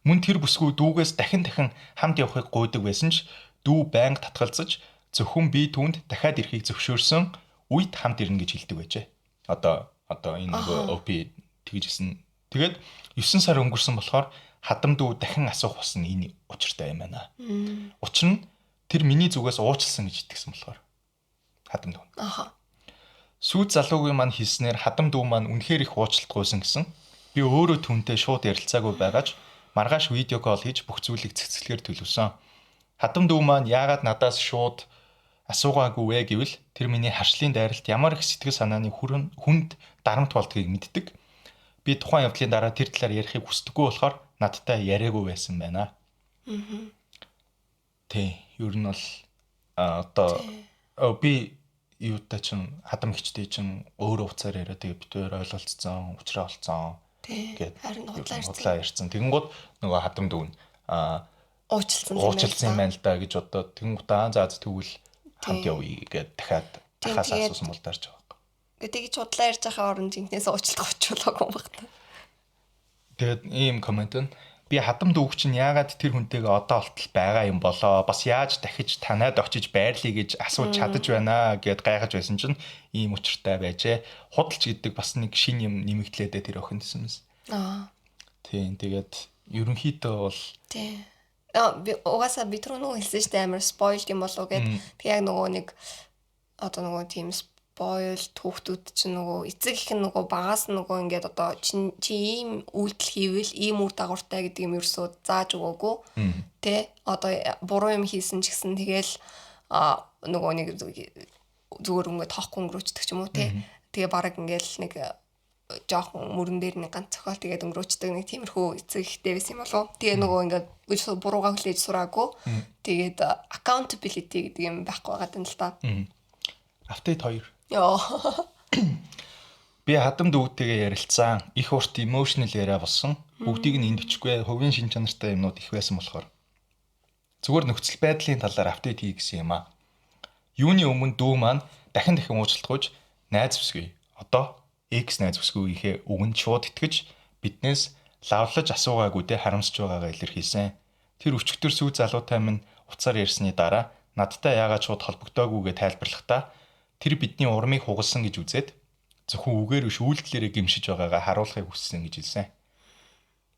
Мөн тэр бүсгүй дүүгээс дахин дахин хамт явахыг гуйдаг байсан ч дүү байнга татгалзаж зөвхөн би түүнд дахиад ирэхийг зөвшөөрсөн үед хамт ирнэ гэж хэлдэг байжээ. Одоо энэ нөгөө OP тэгж хэлсэн. Тэгээд 9 сар өнгөрсөн болохоор хадам дүү дахин асуух болсон энэ учиртай юм байна. Учир нь тэр миний зүгээс уучлсан гэж итгэсэн болохоор хадам дүү. Аха. Сүйд залуугийн маань хэлснээр хадам дүү маань үнэхээр их уучлалт гуйсан гэсэн. Би өөрөө түүнтэй шууд ярилцаагүй байгаач маргааш видео call хийж бүх зүйлийг цэцгэлгээр төлөвсөн. Хадам дүү маань яагаад надаас шууд асуугаагүй вэ гэвэл тэр миний харшлын дайралт ямар их сэтгэл санааны хүнд дарамт болдгийг мэддэг. Би тухайн явдлын дараа тэр талаар ярихыг хүсдэггүй болохоор надтай яриаггүй байсан байна. Тий, ер нь бол одоо би юутай чин хадам эгчтэй чин өөр утсаар яриа, тэгээ бид хоёр ойлголцсон, учраа олцсон гээд харин худлаа ярьсан. Тэгэнгүүт нөгөө хадам дүү нь уучлсан юм байна л да гэж бодоод тэгэнгүүт аа за тэгвэл хамт явъя гэд дахиад ахаас асуусан бол дарж байгаа байхгүй. Тэгэж худлаа ярьж байгаа оронд жинхнээс уучлах очиулаагүй юм байна. Тэгээд ийм коммент байна. Би хадам дүүг чинь яагаад тэр хүнтэйгээ одоо болтол байгаа юм болоо, бас яаж дахиж танаад очиж байрлая гэж асууж чадаж байна гэд гайхаж байсан чинь ийм учиртай байжээ. Худалч гэдэг бас нэг шин юм нэмэгдлээ дээ тэр охин гэсэн мэс. Аа. Тийм, тэгээд ерөнхийдөө бол тийм. Аа, би угаасаа би түрүү нөгөө хэлсэн шүү дээ, амар spoiled юм болов гэд. Тэг яг нөгөө нэг одоо нөгөө тийм spoiled хүүхдүүд чинь нөгөө эцэг их нь нөгөө багаас нөгөө ингээд одоо чи ийм үйлдэл хийвэл ийм үр дагавартай гэдэг юм ерөөсөө зааж өгөөгүй. Тэ одоо буруу юм хийсэн ч гэсэн тэгэл нөгөө нэг зүгээр ингээд тоохгүй өнгөрөөчдөг ч юм уу тэ. Тэгээ бараг ингээд нэг жоохон мөрөн дээр нэг ганц цохиол тэгээд өнгөрөөчдөг нэг тиймэрхүү эцэг ихтэй байсан юм болов. Тэгээ нөгөө ингээд буруугаа хүлээж сураагүй. Тэгээд accountability гэдэг юм байхгүй байгаа юм л та. Update 2. Йоо. Би хадам дүүтэйгээ ярилцсан. Их урт emotional яриа болсон. Бүгдийг нь энд бичихгүй. Хувийн шин чанартай юмнууд их байсан болохоор. Зүгээр нөхцөл байдлын талаар update хий гэсэн юм аа. Юуны өмнө дүү маань дахин дахин уучлалтгүйж найз бүсгүй. Одоо X найз бүсгүйгийнхээ үгэнд шууд итгэж биднээс лавлаж асуугаагүйдээ харамсаж байгаагаа илэрхийлсэн. Тэр өчигдөр сүү залуутай минь утсаар ярьсны дараа надтай яагаад шууд холбогдоогүйгээ тайлбарлахдаа тэр бидний урмыг хугалсан гэж үзээд зөвхөн үгээр биш үйлдэлээрээ гимшиж байгаагаа харуулахыг хүссэн гэж хэлсэн.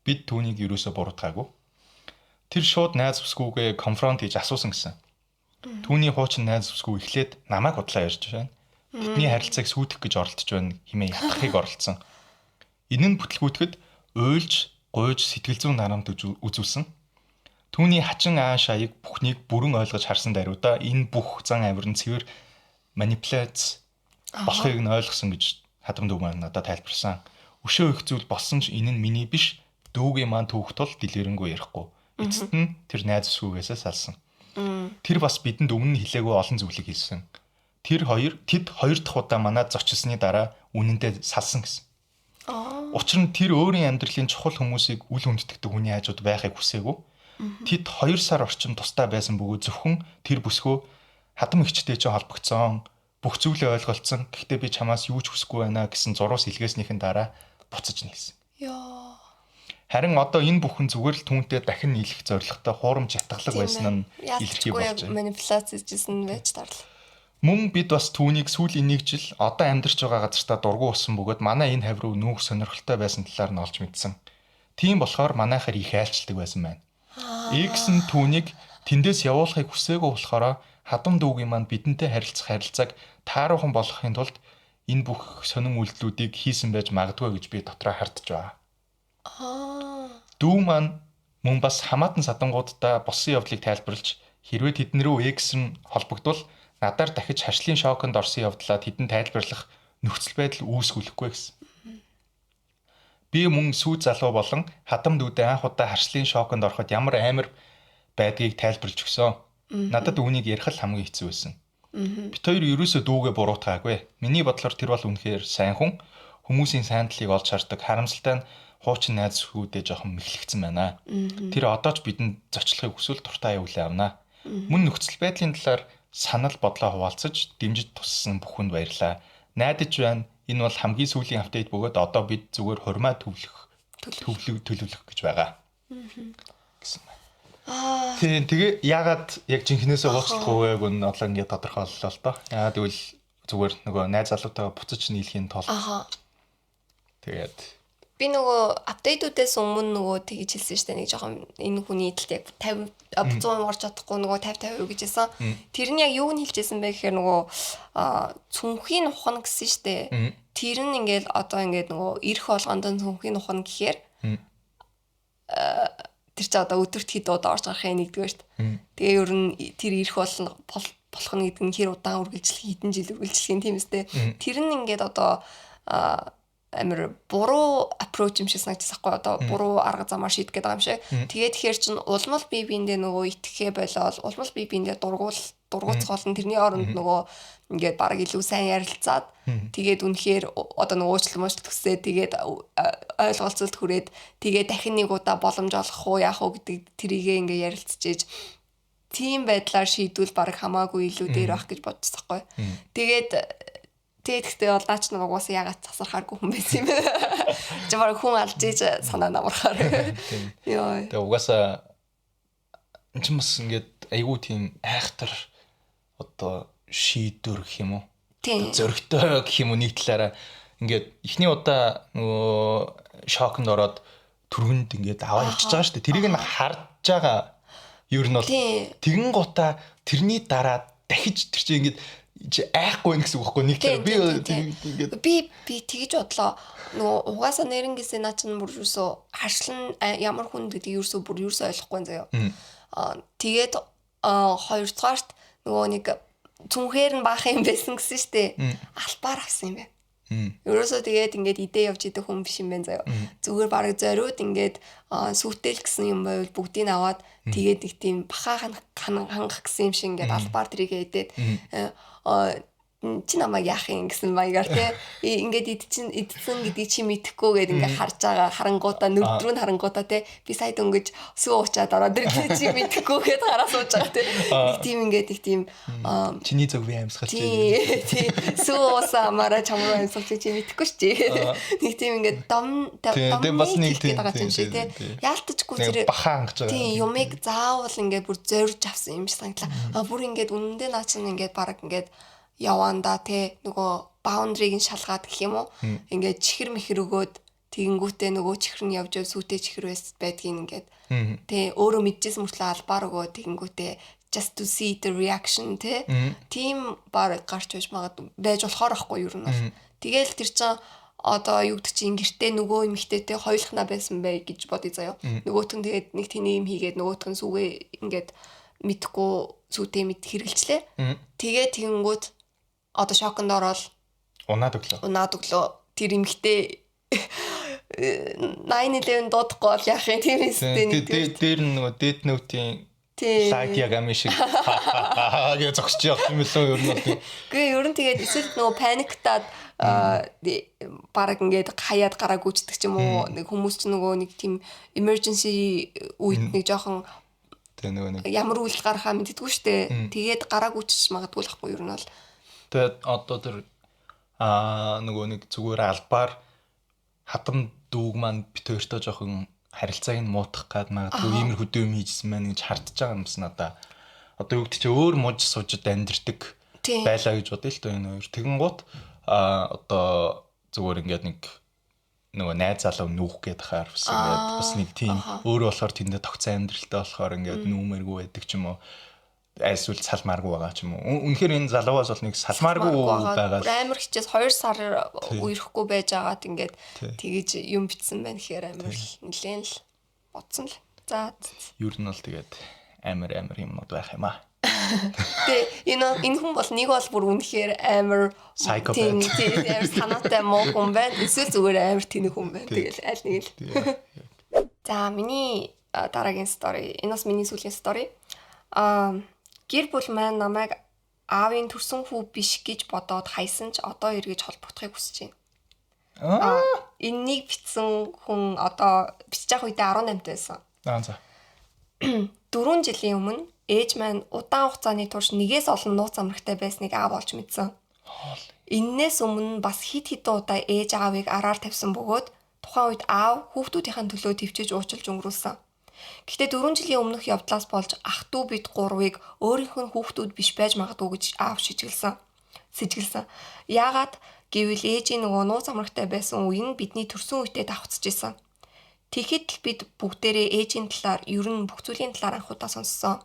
Бид түүнийг ерөөсөө буруутгаагүй. Тэр шууд найз бүсгүйгээ конфронт хийж асуусан гэсэн. Түүний хуучин найз бүсгүй эхлээд намайг худлаа ярьж байна. Тэдний харилцааг сүйтгэх гэж оролдож байна хэмээн ятгахыг оролдсон. Энэ нь бүтлгүүтгэд уйлж, гуйж сэтгэл зүйн дарамт үзүүлсэн. Түүний хачин ааш аяг бүхнийг бүрэн ойлгож харсан даруйда энэ бүх зан авир нь цэвэр манипуляц болохыг нь ойлгосон гэж хадам дүү маань надад тайлбарласан. Өшөө их зүйл болсон ч энэ нь миний биш, дүүгийн маань түүх тул дэлгэрэнгүй ярихгүй. Эцэст нь тэр найз бүсгүйгээсээ салсан. Тэр бас бидэнд өмнө нь хэлээгүй олон зүйлийг хэлсэн. Тэд хоёр дахь удаа манад зочилсны дараа үнэндээ салсан гэсэн. Учир нь тэр өөрийн амьдралын чухал хүмүүсийг үл хүндэтгдэг хүний хажууд байхыг хүсээгүй. Тэд 2 сар орчим тусдаа байсан бөгөөд зөвхөн тэр бүсгүй хадам эгчтэй чинь холбогдсон, бүх зүйлээ ойлголцсон. Гэхдээ би чамаас юу ч хүсэхгүй байна гэсэн зураас илгээснийхэн дараа буцаж нийлсэн. Йоо. Харин одоо энэ бүхэн зүгээр л түүнтэй дахин нийлэх зорилготой хуурамч ятгалаг байсан нь илэрхий болж байна. Манипуляц хийжсэн байж тарлаа. Мөн бид бас түүнийг сүүлийн нэг жил одоо амьдарч байгаа газартаа дургу болсон бөгөөд манай энэ хавь руу нүүх сонирхолтой байсан талаар нь олж мэдсэн. Тийм болохоор манайхаар их айлчилдаг байсан байна. X нь түүнийг тэндээс явуулахыг хүсээгүй болохоор хадам дүүгийн маань бидэнтэй харилцах харилцааг тааруухан болгохын тулд энэ бүх сонин үйлдэлүүдийг хийсэн байж магадгүй гэж би дотроо хардж байгаа. Дүү маань мөн бас хамаатан садангуудаа болсон явдлыг тайлбарлаж хэрвээ тэдэн рүү X нь холбогдвол надаар дахиж харшлын шоконд орсон явдлаа тэдэн тайлбарлах нөхцөл байдал үүсгүүлэхгүй гэсэн. Би мөн сүү залуу болон хадам дүүдээ анх удаа харшлын шоконд ороход ямар амар байдгийг тайлбарлаж өгсөн. Надад үүнийг ярих л хамгийн хэцүү байсан. Бид хоёр ерөөсөө дүүгээ буруутгаагүй. Миний бодлоор тэр бол үнэхээр сайн хүн, хүмүүсийн сайн талыг олж хардаг, харамсалтай нь хуучин найз бүсгүйдээ жоохон мэхлэгдсэн байна. Тэр одоо ч бидэнд зочлохыг хүсвэл дуртай явуулаа авна. Мөн нөхцөл байдлын талаар санал бодлоо хуваалцаж дэмжиж туссан бүхэнд баярлалаа. Найдаж байна. Энэ бол хамгийн сүүлийн апдейт бөгөөд одоо бид зүгээр хурмаа төвлөх Төлөвлөх гэж байгаа. Гэсэн байна. Тийм, тэгээ ягаад яг жинхнээсээ уучлахгүй байгааг нь одоо ингээд тодорхойллоо л доо. Яагаад гэвэл зүгээр нөгөө найз залуутайгаа буцаж нийлэхийн тулд. Тэгээд би нөгөө update үүдээс өмнө нөгөө тэгж хэлсэн шүү дээ. Нэг жоохон энэ хүний талд яг 50 100% орж чадахгүй нөгөө 50 50% гэж хэлсэн. Тэр нь яг юуг нь хэлжсэн бэ гэхээр нөгөө цүнхийн ухна гэсэн шүү дээ. Тэр нь ингээл одоо ингээд нөгөө ирэх болгонд цүнхийн ухна гэхээр тэр чи одоо өдөрт хэд удаа орж гарах юм нэгдүгээр шүү дээ. Тэгээ ер нь тэр ирэх болно болох нь гэдэг нь хэр удаан үргэлжлэх, хэдэн жил үргэлжлэх юм, тийм үстэй. Тэр нь ингээд одоо амар буруу approach юм шиг санагдсан байхгүй, одоо буруу арга замаар шийдэх гээд байгаа юм шиг. Тэгээд тэгэхээр чин улмал би биэндээ нөгөө итгэхээ болоод, улмал би биэндээ дургуут болно. Тэрний оронд нөгөө ингээд баг илүү сайн ярилцаад, тэгээд үнэхээр одоо нөгөө уучлал муучлал төсөө, тэгээд ойлголцолд хүрээд, тэгээд дахин нэг удаа боломж олох уу, яах уу гэдэг тэрийгээ ингээд ярилцчихэж, тийм байдлаар шийдвэл баг хамаагүй илүү дээр байх гэж бодчихсон байхгүй. Тэгээд гэхдээ бол наач нар угаасаа ягаад засархааргүй хүн байсан юм бэ? Чи баг хүн алж ийж санаа намрахаар. Йоо. Тэгээ угаасаа энэ ч бас ингээд айгүй тийм айхтар одоо шийдвэр гэх юм уу? Зөрөгтэй гэх юм уу, нэг талаараа ингээд эхний удаа нөгөө шоконд ороод түргэнд ингээд аваа явчихж байгаа шүү дээ. Тэрийг нь харж байгаа. Ер нь бол тэгэн гутаа тэрний дараа дахиж тэр чинь ингээд чи айхгүй байх гэсэн үг байхгүй, нэг талаар би ингээд би тэгж бодлоо. Нөгөө угаасаа нэрнгээсээ наа чинь бүр юусоо харшлан ямар хүн гэдгийг юусоо бүр юусоо ойлгохгүй заяа. Тэгээд хоёрдугаарт нөгөө нэг цүнхээр нь баах юм байсан гэсэн штэ. Албаар авсан юм байна. Ерөөсөө тэгээд ингээд идэ явж идэх хүн биш юм байна заяа. Зүгээр бараг зориуд ингээд сүтэл гэсэн юм байвал бүгдийг аваад, тэгээд нэг тийм бахаа хангах гэсэн юм шиг ингээд албаар тэрийг идээд, чи намайг яах юм гэсэн маягаар те, ингээд идчин идсэн гэдгийг чи мэдэхгүй гээд ингээд харж байгаа харангуудаа, нүд рүү нь харангуудаа те, би сая дөнгөж сүү уучаад ороод ирлээ, чи мэдэхгүй гээд хараа сууж байгаа те, нэг тийм ингээд нэг тийм чиний зөв би амьсгалч тий, сүү уусан амаараа чам руу амьсгалч чи мэдэхгүй ш чи, нэг тийм ингээд дом дом бас нэг тийм юм шиг те, яалтчгүй тэр бахаа хангаж байгаа. Тийм, юмыг заавал ингээд бүр зорж авсан юм шиг санагдлаа. А бүр ингээд үнэндээ наа чинь ингээд баг ингээд яваандаа те нөгөө boundary-г нь шалгаад гэх юм уу, ингээд чихэр мэхэр өгөөд, тэгэнгүүтээ нөгөө чихэр нь явж яв сүйтэй чихэр байдгийг ингээд те өөрөө мэдчихсэн мөртлөө албаар өгөө, тэгэнгүүтээ just to see the reaction те, тийм баг гарч байж магад байж болохоор ахгүй юу нь бол. Тэгээл тэр чин одоо юу гэдэг чинь гэртээ нөгөө эмэгтэйтэй хоёулахна байсан бай гэж бодъё заяа. Нөгөөх нь тэгээд нэг тэний юм хийгээд, нөгөөх нь сүгэ ингээд мэдхгүй сүтэй мэд хэрэгэлчлээ. Тэгээд тэгэнгүүт одоо шоконд ороод унаад өглөө. Унаад өглөө. Тэр эмэгтэй 911 дуудахгүй бол яах юм, тийм үстэй нэг. Тэр нөгөө Death Note-ийн лайк яг ами шиг гэж зогсож явах юм лөө ер нь бол. Гүй, ер нь тэгээд эсвэл нөгөө panic таад бараг ингээд хаяад гараа гүйцдэг ч юм уу, нэг хүмүүс ч нөгөө нэг тийм emergency үед нэг жоохон Тэгээ нөгөө нэг ямар үйл гарахаа мэддэггүй штэ. Тэгээд гараа гүйчиж магадгүй л ахгүй ер нь бол. Тэгээд одоо тэр нөгөө нэг зүгээр албаар хатам дүүг маань бит хоёртоо жоохон харилцааг нь муутгах гад магадгүй иймэрхүү дөм хийжсэн маань гэж хардж байгаа юмс надаа. Одоо юу гэдэг чи өөр муж сужид амьдэрдэг байлаа гэж бодъё л доо энэ хоёр. Тэгэн гут одоо зүгээр ингээд нэг нөгөө найз залуу нүүх гээд хаар бас ингээд бас нэг тийм өөрөө болохоор тэндээ тогтсон амьдралтай болохоор ингээд нүүмэргүй байдаг ч юм уу, эсвэл салмааргүй байгаа ч юм уу. Үнэхээр энэ залуугаас бол нэг салмааргүй байгаа. Амар хичээс 2 сар үерхгүй байж байгаад ингээд тэгэж юм битсэн байна гэхээр амар л нэлээн л бодсон л. За, ер нь бол тэгээд амар амар юмнууд байх юм аа. Тэгээ энэ хүн бол нэг бол бүр үнэхээр амар тийм амар санаатай муу хүн байна. Эсвэл зүгээр амар тэнэг хүн байна. Тэгэл аль нэг л. За, миний дараагийн story. Энэ бас миний сүүлийн story. Гэр бүл маань намайг аавын төрсөн хүү биш гэж бодоод хайсан ч одоо эргэж холбогдохыг хүсэж байна. Энэнийг бичсэн хүн одоо бичиж явах үедээ 18 байсан. За. 4 жилийн өмнө ээж маань удаан хугацааны турш нэгээс олон нууц амрагтай байсныг аав олж мэдсэн. Эннээс өмнө бас хэд хэдэн удаа ээж аавыг араар тавьсан бөгөөд тухайн Тухайн үед аав хүүхдүүдийн төлөө төвчөж уучлж өнгөрүүлсэн. Гэхдээ 4 жилийн өмнөх явдлаас болж ах トゥ бид гурвыг өөрийнх нь хүүхдүүд биш байж магадгүй гэж аав шижиглсэн. Сэжиглсэн. Яагаад гэвэл ээжийн нөгөө нууц амрагтай байсан үе нь бидний төрсөн үедээ давхцаж исэн. Тэгэхэд л бид бүгдээрээ ээжийн талаар ер нь бүх зүйлийн талаар анх удаа сонссон.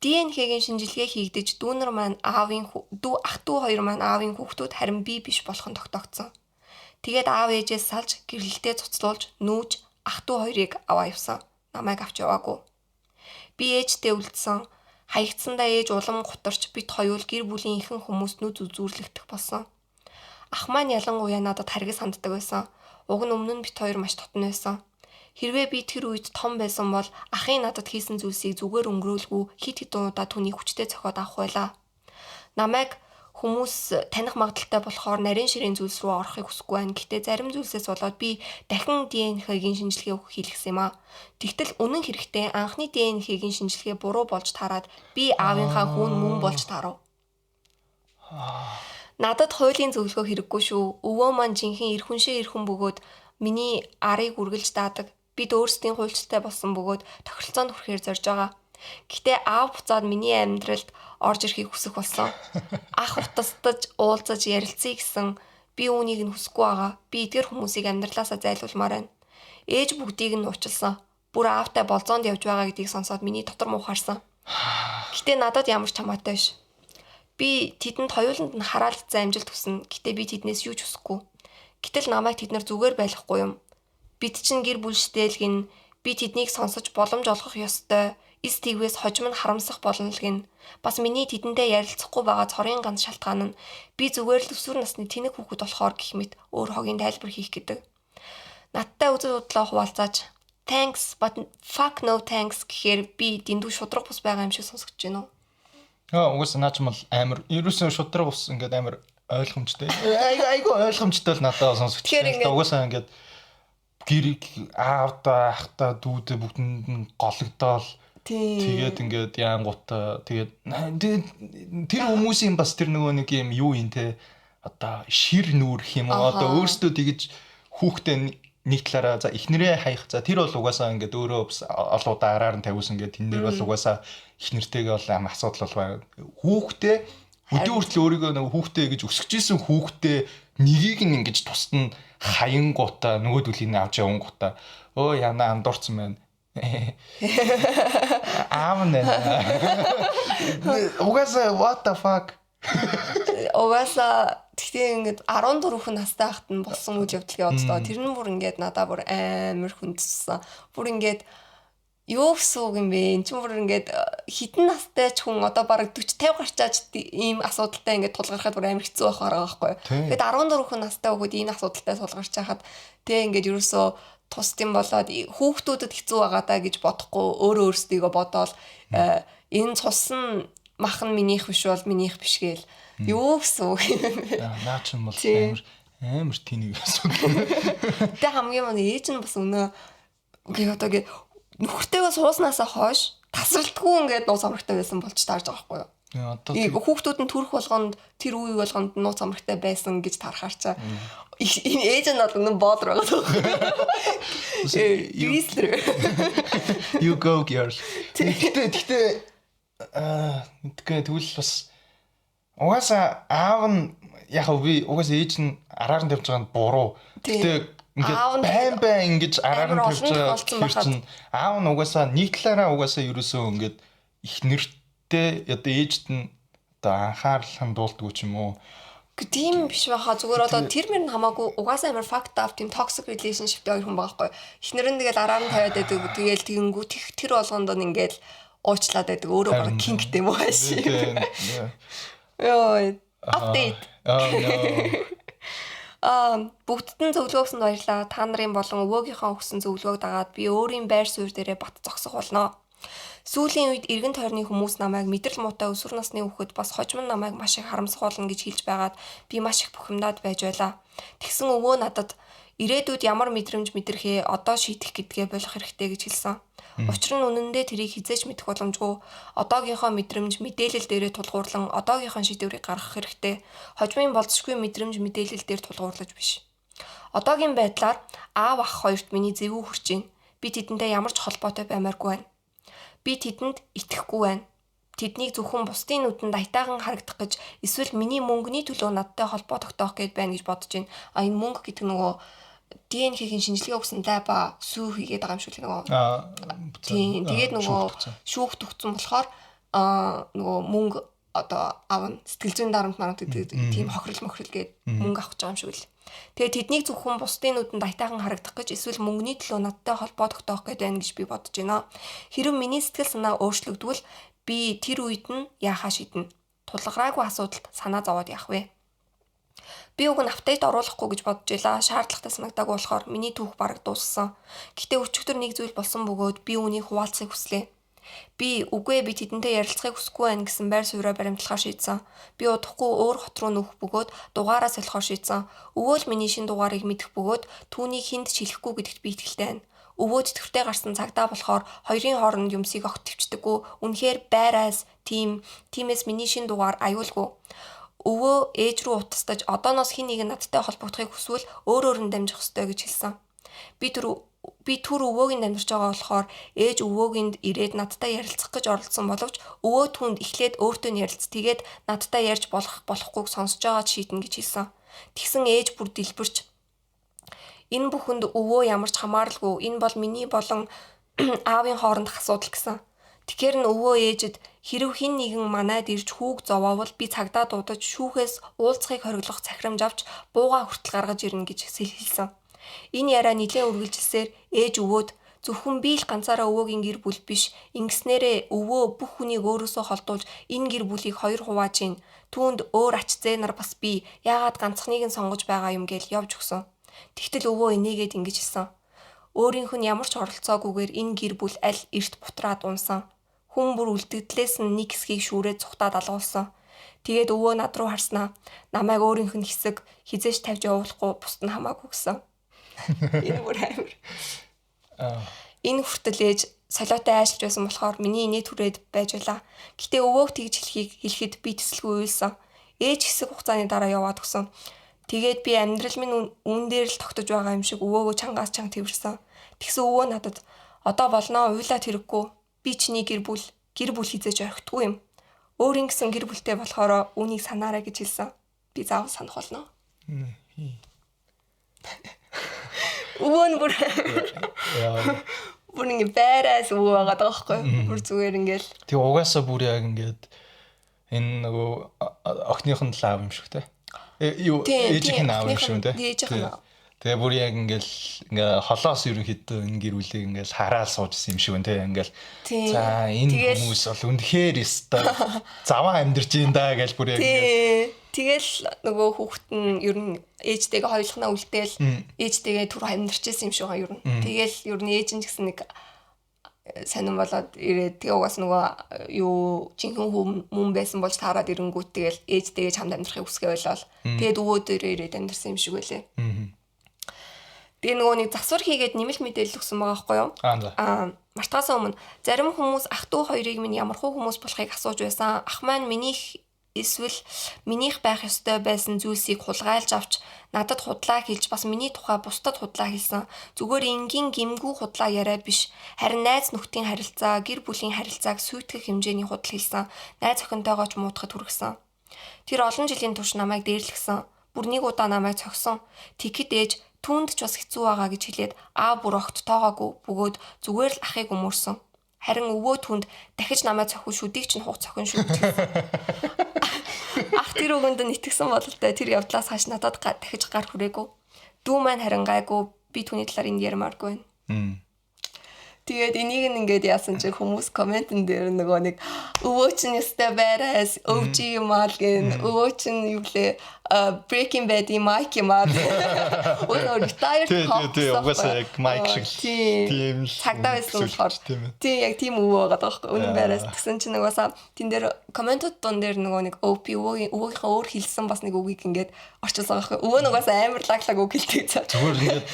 ДНХ-гийн шинжилгээ хийгдэж дүүнер маань аавын дүү ах トゥ хоёр маань аавын хүүхдүүд харин би биш болох нь тогтоогдсон. Тэгээд аав ээжээс салж гэрлэлтээ цуцлуулж нүүж ах トゥ хоёрыг аваа явсан. Намайг авч яваагүй. Би ээжтэй үлдсэн. Хаягдсандаа ээж улам гутарч бид хоёул гэр бүлийн ихэнх хүмүүст нүд үзүүрлэгдэх болсон. Ах маань ялангуяа надад харгас ханддаг байсан. Уг нь өмнө нь бит хоёр маш дотно байсан. Хэрвээ би тэр үед том байсан бол ахын надад хийсэн зүйлсийг зүгээр өнгөрөөлгүй хит хитэн удаа түүнийг хүчтэй цохиод авах байлаа. Намайг хүмүүс таних магадлалтай болохоор нарийн ширийн зүйлс рүү орохыг хүсэхгүй байна. Гэхдээ зарим зүйлсээс болоод би дахин ДНХ-гийн шинжилгээ өгөх хийлгэсэн юм аа. Тэгтэл үнэн хэрэгтээ анхны ДНХ-гийн шинжилгээ буруу болж таарад би аавынхаа хүн мөн болж таарав. Надад хуулийн зөвлөгөө хэрэггүй шүү. Өвөө маань жинхэнэ эр хүншээ эр хүн бөгөөд миний арыг үргэлж даадаг. Бид өөрсдийн хуульчтай болсон бөгөөд тохиролцоонд хүрэхээр зорж байгаа. Гэхдээ аав буцаад миний амьдралд орж ирэхийг хүсэх болсон. Ах утастаж уулзаж ярилцъя гэсэн би үүнийг нь хүсэхгүй байгаа. Би эдгэр хүмүүсийг амьдралаасаа зайлуулмаар байна. Ээж бүгдийг нь уучлсан. Бүр аавтай болзоонд явж байгаа гэдгийг сонсоод миний дотор муухаарсан. Гэтэ надад ямар ч хамаатай биш. Би тэдэнд хоёуланд нь хараалцсан амжилт хүснэ. Гэтэ би тэднээс юу ч хүсэхгүй. Гэтэл намайг тэд нар зүгээр байлгахгүй юм. Бид чинь гэр бүлштэй л гин. Би тэднийг сонсож боломж олгох ёстой. Эс тэгвээс хожим нь харамсах болно л гин. Бас миний тэдэнтэй ярилцахгүй байгаа цорын ганц шалтгаан нь би зүгээр л өсвөр насны тэнэг хүүхэд болохоор гэх мэт өөр хогийн тайлбар хийх гэдэг. Надтай үзэл бодлоо хуваалцаач. Thanks but fuck no thanks гэхээр би дэндүү шудраг бус байгаа юм шиг сонсогдож байна уу? Аа угаасаа наа ч юм бол амар ерөөсөө шудраг бус ингээд амар ойлгомжтой. Айгу айгу ойлгомжтой л надад сонсогдож байна. Угаасаа ингээд гэр аавда ахта дүүдээ бүгдэнд нь гологдоол. Тэгээд ингээд яангуудаа тэгээд тэр хүмүүсийн бас тэр нөгөө нэг юм юу юм те одоо шир нүүрх юм уу одоо өөрсдөө тэгэж хүүхдээ нэг талаараа за эхнэрээ хаях за тэр бол угаасаа ингээд өөрөө бас олон удаа араар нь тавиусан ингээд тэн дээр бол угаасаа эхнэртэйгээ бол амар асуудал бол байна. Хүүхдээ өдөө хүртэл өөрийгөө нөгөө хүүхдээ гэж өсгөж исэн хүүхдээ нэгийг нь ингэж тусад нь хаянгуудаа нөгөөдөлийг нь авч явангуудаа өө яна андуурсан байна. Аав нэ. Угаасаа what the fuck. Угаасаа тэгтээ ингээд 14 настай байхад нь болсон үйл явдал гэж боддоо. Тэр нь бүр ингээд надаа бүр амар хүндсэн. Бүр ингээд юу гэсэн үг юм бэ? Энд чинь бүр ингээд хитэн настай ч хүн одоо бараг 40 50 гарчаач ийм асуудалтай ингээд тулгархад бүр амар хэцүү байх байгаа байхгүй юу. Тэгээд 14 настай хүүхэд ийм асуудалтай тулгарч байхад тэг ингээд ерөөсөө тус юм болоод хүүхдүүдэд хэцүү байгаа даа гэж бодохгүй өөрөө өөрсдийгөө бодоол энэ цус нь мах нь минийх биш бол минийх биш гээл юу гэсэн үг юм бэ? Наа ч юм бол амар амар тэнэг асуудал. Тэ хамгийн мөн ээж нь бас өнөө гээ одоо гээ нөхөртэйгөө сууснасаа хойш тасралтгүй ингээд нууц амрагтай байсан болж таарж байгаа байхгүй юу? Одоо хүүхдүүд нь төрөх болгонд тэр үе болгонд нууц амрагтай байсан гэж тарахаар чаа. Энэ ээж нь бол үнэн боолор байгаа байхгүй юу? You go girl. Гэтэ мэдгүй тэгвэл бас угаасаа аав нь яг би угаасаа ээж нь араар нь тавьж байгаа нь буруу. Гэтэ ингээд байн байн ингэж араар нь тавьж байгаа гэхэр чинь аав нь угаасаа нэг талаараа угаасаа ерөөсөө ингээд их нэртэй одоо ээжд нь одоо анхаарал хандуулдаггүй ч юм уу. Тийм биш байхаа зүгээр одоо тэр мөр нь хамаагүй угаасаа амар fucked up тийм toxic relationship-тэй хоёр хүн байгаа байхгүй. Эхнэр нь тэгэл араар нь тавиад байдаг. Тэгэл тэгэнгүү тэр болгонд нь ингээд уучлаад байдаг. Өөрөө баг кингтэй юм уу хааш. Йой. Update. Oh no. Бүгдд нь зөвлөгөө өгсөнд баярлалаа. Та нарын болон өвөөгийнхөө өгсөн зөвлөгөөг дагаад би өөрийн байр суурь дээрээ бат зогсох болно. Сүүлийн үед эргэн тойрны хүмүүс намайг мэдрэл муутай өсвөр насны хүүхэд бас хожим нь намайг маш их харамсах болно гэж хэлж байгаад би маш их бухимдаад байж байлаа. Тэгсэн өвөө надад ирээдүйд ямар мэдрэмж мэдрэхээ одоо шийдэх гэдгээ болох хэрэгтэй гэж хэлсэн. Учир нь үнэндээ тэрийг хизээч мэдэх боломжгүй. Одоогийнхоо мэдрэмж мэдээлэл дээрээ тулгуурлан одоогийнхоо шийдвэрийг гаргах хэрэгтэй. Хожимын болзошгүй мэдрэмж мэдээлэл дээр тулгуурлаж биш. Одоогийн байдлаар Аав ах хоёрт миний зэвүү хүрч байна. Би тэдэнтэй ямар ч холбоотой баймааргүй байна. Би тэдэнд итгэхгүй байна. Тэднийг зөвхөн бусдын нүдэнд аятайхан харагдах гэж эсвэл миний мөнгөний төлөө надтай холбоо тогтоох гээд байна гэж бодож байна. А энэ мөнгө гэдэг нөгөө ДНХ-ийн шинжилгээ өгсөн лаба сүү хийгээд байгаа юм шиг л нөгөө. Тийм. Тэгээд нөгөө шүүхт өгсөн болохоор нөгөө мөнгө одоо аавна сэтгэл зүйн дарамт марамт гэдэг тийм хохирол мохирол гээд мөнгө авах гэж байгаа юм шиг л. Тэгээ тэднийг зөвхөн бусдын нүдэнд аятайхан харагдах гэж эсвэл мөнгөний төлөө надтай холбоо тогтоох гээд байна гэж би бодож байна. Хэрв миний сэтгэл санаа өөрчлөгдвөл би тэр үед нь яахаа шийднэ. Тулгараагүй асуудалд санаа зовоод яах вэ? Би уг нь апдейт оруулахгүй гэж бодож илаа. Шаардлагатай санагдаагүй болохоор миний түүх бараг дууссан. Гэтэ өчигдөр нэг зүйл болсон бөгөөд би үүнийг хуваалцахыг хүслээ. Би үгүй би тэдэнтэй ярилцахыг хүсэхгүй байна гэсэн байр сууриа баримтлахаар шийдсэн. Би удахгүй өөр хот руу нүүх бөгөөд дугаараа солихоор шийдсэн. Өвөө л миний шинэ дугаарыг мэдэх бөгөөд түүнийг хүнд ч хэлэхгүй гэдэгт би итгэлтэй байна. Өвөө тэтгэвртэй гарсан цагдаа болохоор хоёрын хооронд юмсыг огт төвчдөггүй. Үнэхээр байраас тиймээс миний шинэ дугаар аюулгүй. Өвөө ээж рүү утастаж одооноос хэн нэгэн надтай холбогдохыг хүсвэл өөрөөр нь дамжих ёстой гэж хэлсэн. Би түр өвөөгийн амьдарч байгаа болохоор ээж өвөөгийн ирээд надтай ярилцах гэж оролдсон боловч өвөө түүнд эхлээд өөртөө нь ярилц. Тэгээд надтай ярьж болох болохгүйг сонсож байгаа ч шийднэ гэж хэлсэн. Тэгсэн ээж бүр дэлбэрч энэ бүхэнд өвөө ямар ч хамааралгүй. Энэ бол миний болон аавын хоорондох асуудал гэсэн. Тэгэхээр нь өвөө ээжэд хэрв хэн нэгэн манайд ирж хүүг зовоовол би цагдаа дуудаж шүүхээс уулзахыг хориглох захирамж авч буугаа хүртэл гаргаж ирнэ гэж хэлсэн. Энэ яриа нэлээд үргэлжилсээр ээж өвөөд зөвхөн би л ганцаараа өвөөгийн гэр бүл биш. Ингэснээрээ өвөө бүх хүнийг өөрөөсөө холдуулж энэ гэр бүлийг хоёр хувааж гин. Түүнд өөр ач зээ нар бас би яагаад ганцхныг нь сонгож байгаа юм гээл явж өгсөн. Тэгтэл өвөө энийгээд ингэж хэлсэн. Өөрийнх нь ямар ч оролцоогүйгээр энэ гэр бүл аль эрт бутраад унсан. Хүн бүр үлдэгдлээс нь нэг хэсгийг шүүрээд цухтаад алгуулсан. Тэгээд өвөө над руу харснаа. Намайг өөрийнх нь хэсэг хизээш тавьж явуулахгүй бусд нь хамаагүй гэсэн. Энэ бүр амар. Энэ хүртэл ээж солиотой ажиллаж байсан болохоор миний инээ түрээд байж байлаа. Гэтэ өвөөг тэгж хэлэхэд би тэсэлгүй уйлсан. Ээж хэсэг хугацааны дараа яваад өгсөн. Тэгээд би амьдрал минь үүн дээр л тогтож байгаа юм шиг өвөөгөө чангаас чанга тэрвэрсэн. Тэгсэн өвөө надад одоо болноо уйлаад хэрэггүй. Би чиний гэр бүл хизээж орхидгүй юм. Өөр ингэсэн гэр бүлтэй болохоор үүнийг санаарай гэж хэлсэн. Би заавал санах болно. Өвөө нь бүр ингэ байраас өвөө байгаа даахгүй. Бүр зүгээр ингээл. Тэг угаасаа бүр яг ингээд энэ нөгөө охиных нь л аав юм шиг те. Юу ээжийнх нь аав юм шиг те. Ээжийнх нь. Тэгээ бүр яг ингээл ингээ холоос ерөнхийдөө энэ гэр бүлийг ингээл хараал суужсэн юм шиг байна те. Ингээл за энэ хүмүүс бол үнэхээр өстой заваа амьдарч юм да гэж бүр яг ингээл. Тэгэл нөгөө хүүхэд нь ер нь ээжтэйгээ хоёулахнаа үлдээл ээжтэйгээ түр амьдарч байсан юм шиг байгаа ер нь. Тэгэл ер нь ээж нь ч гэсэн нэг сонирн болоод ирээд тэгээ угаас нөгөө юу жинхэнэ хүмүүн байсан болж таарад ирэнгүүт тэгэл ээжтэйгээ чамд амьдрахыг хүсгээ болол. Тэгээд өвөө дээрээ ирээд амьдарсан юм шиг байлээ. Тэгээ нөгөө нэг засвар хийгээд нэмэлт мэдээлэл өгсөн байгаа байхгүй юу? Мартахаас өмнө зарим хүмүүс ах トゥ хоёрыг минь ямархуу хүмүүс болохыг асууж байсан. Ах маань минийх эсвэл минийх байх ёстой байсан зүйлсийг хулгайлж авч надад худлаа хэлж бас миний тухай бусдад худлаа хэлсэн. Зүгээр энгийн гимгүү худлаа яриа биш. Харин найз нөхдийн харилцаа, гэр бүлийн харилцааг сүйтгэх хэмжээний худал хэлсэн. Найз охинтойгоо ч муутахад хүргэсэн. Тэр олон жилийн турш намайг дээрлэхсэн. Бүр нэг удаа намайг цогсон. Тэгэхэд ээж түүнд ч бас хэцүү байгаа гэж хэлээд аав бүр огт тоогоогүй бөгөөд зүгээр л ахыг өмөрсөн. Харин өвөө түнд дахиж намайг цохиул шүдийг чинь хуг цохин шүү гэж хэлсэн. Ах тэр үгэнд нь итгэсэн бололтой тэр явдлаас хойш надад дахиж гар хүрээгүй. Дүү маань харин гайгүй би түүний талаар энд ярмааргүй байна. Тэгээд энийг нь ингээд яасан чи хүмүүс комментэн дээр нөгөө нэг өвөө чинь ёстой байраас OG юм аа гэн өвөө чинь юу лээ Breaking Bad-ийн Mike юм аа. Өө retired cop. Тий, угаасаа яг Mike шиг тийм л цагдаа байсан болохоор тий яг тийм өвөө байгаа даахгүй үнэн байраас тэгсэн чинь угаасаа тэн дээр комментууд дун дээр нөгөө нэг OP өвөөгийнхөө өөр хэлсэн бас нэг үгийг ингээд орчуулсан байхгүй. Өвөө нугасаа амар лаглаг үг хэлдэг цаа. Зүгээр ингээд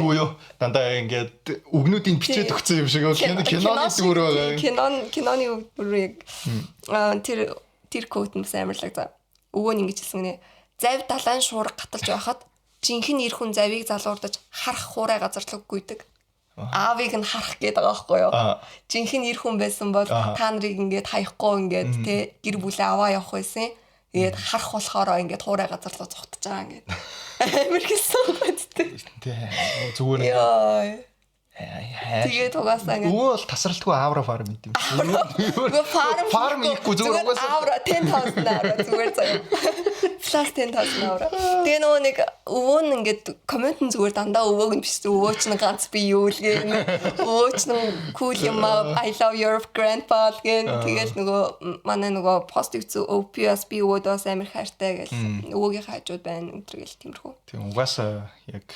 нөгөө юу дандаа ингээд үгнүүдийг бичээд өгсөн юм шиг киноны дүр байгаа. Киноны үг бүр яг тэр код нь бас амар лаг за. Өвөө нь ингэж хэлсэн гинэ. Зав далайн шуурга гаталж байхад Жинхэнэ эр хүн завийг залуурдаж харах хуурай газар руу гүйдэг. Аавыг нь харах гээд байгаа байхгүй юу? Жинхэнэ эр хүн байсан бол та нарыг ингээд хаяхгүй ингээд те гэр бүлээ аваа явах байсан. Тэгээд харах болохоор ингээд хуурай газар руу цухтаж байгаа ингээд. Амар гэсэн байдаг. Тэ зүгээр ингээд. Тэгээд угаасаа ингээд өвөө бол тасралтгүй авра фарм гэдэг юм. Үгүй фарм хийхгүй зүгээр угаасаа авра 10,000 авра зүгээр заяа. Plus 10,000 авра. Тэгээ нөгөө нэг өвөө нь ингээд коммент нь зүгээр дандаа өвөөг нь биш өвөө чинь ганц би юу л гээ. Өвөө чинь cool юм аа I love your grandpa гэн. Тэгэл нөгөө манай нөгөө пост хийсэн OPS би өвөөдөөс амар хайртай гэл өвөөгийн хажууд байна өнтер гэл тиймэрхүү. Тийм угаасаа яг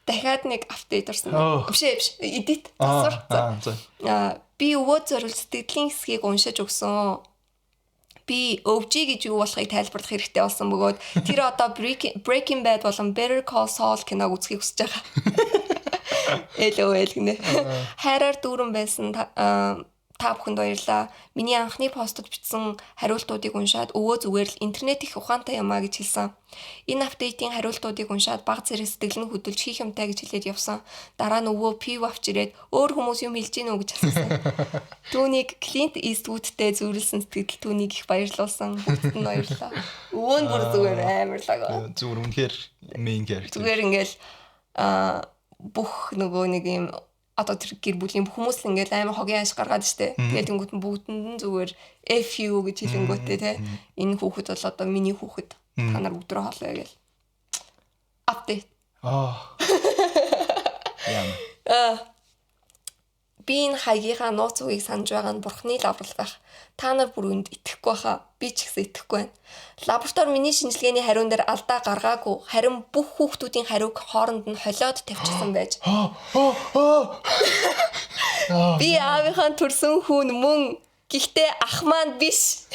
дахиад нэг update орсон. Биш edit засвар. Би өвөө зориул сэтгэлийн хэсгийг уншиж өгсөн. Би OG гэж юу болохыг тайлбарлах хэрэгтэй болсон бөгөөд тэр одоо Breaking Bad болон Better Call Saul киног үзхийг хүсэж байгаа. LOL гинэ. Хайраар дүүрэн байсан та бүхэнд баярлалаа. Миний анхны постод бичсэн хариултуудыг уншаад өвөө зүгээр л интернет их ухаантай юм а гэж хэлсэн. Энэ update ийн хариултуудыг уншаад баг зэрэг сэтгэл нь хөдөлж хийх юмтай гэж хэлээд явсан. Дараа нь өвөө пив авч ирээд өөр хүмүүс юм хэлж гин үү гэж асуусан. Түүнийг Клинт Иствудтэй зүйрлсэн сэтгэл түүнийг их баярлуулсан. Бүгдэд нь баярлалаа. Өвөө нь бүр зүгээр амар лаг. Зүгээр үнэхээр main character. Зүгээр ингээл бүх нөгөө нэг юм одоо тэр гэр бүлийн бүх хүмүүс л ингээл амар хогийн ааш гаргаад штэ. Тэгээд тэнгуут нь бүгдэнд нь зүгээр FU гэж хэлэнгүүтээ те. Энэ хүүхэд бол одоо миний хүүхэд. Та нар бүгд рүү хоолой гэл. Update. Яа. Би энэ хаягийнхаа нууц үгийг санаж байгаа нь бурхны лаврал байх. Та нар бүр үнд итгэхгүй хаа. Би ч гэсэн итгэхгүй байна. Лаборатори миний шинжилгээний хариун дээр алдаа гаргаагүй. Харин бүх хүүхдүүдийн хариуг хооронд нь холиод тавьчихсан байж. Би аавынхаа төрсөн хүн мөн. Гэхдээ ах маань биш.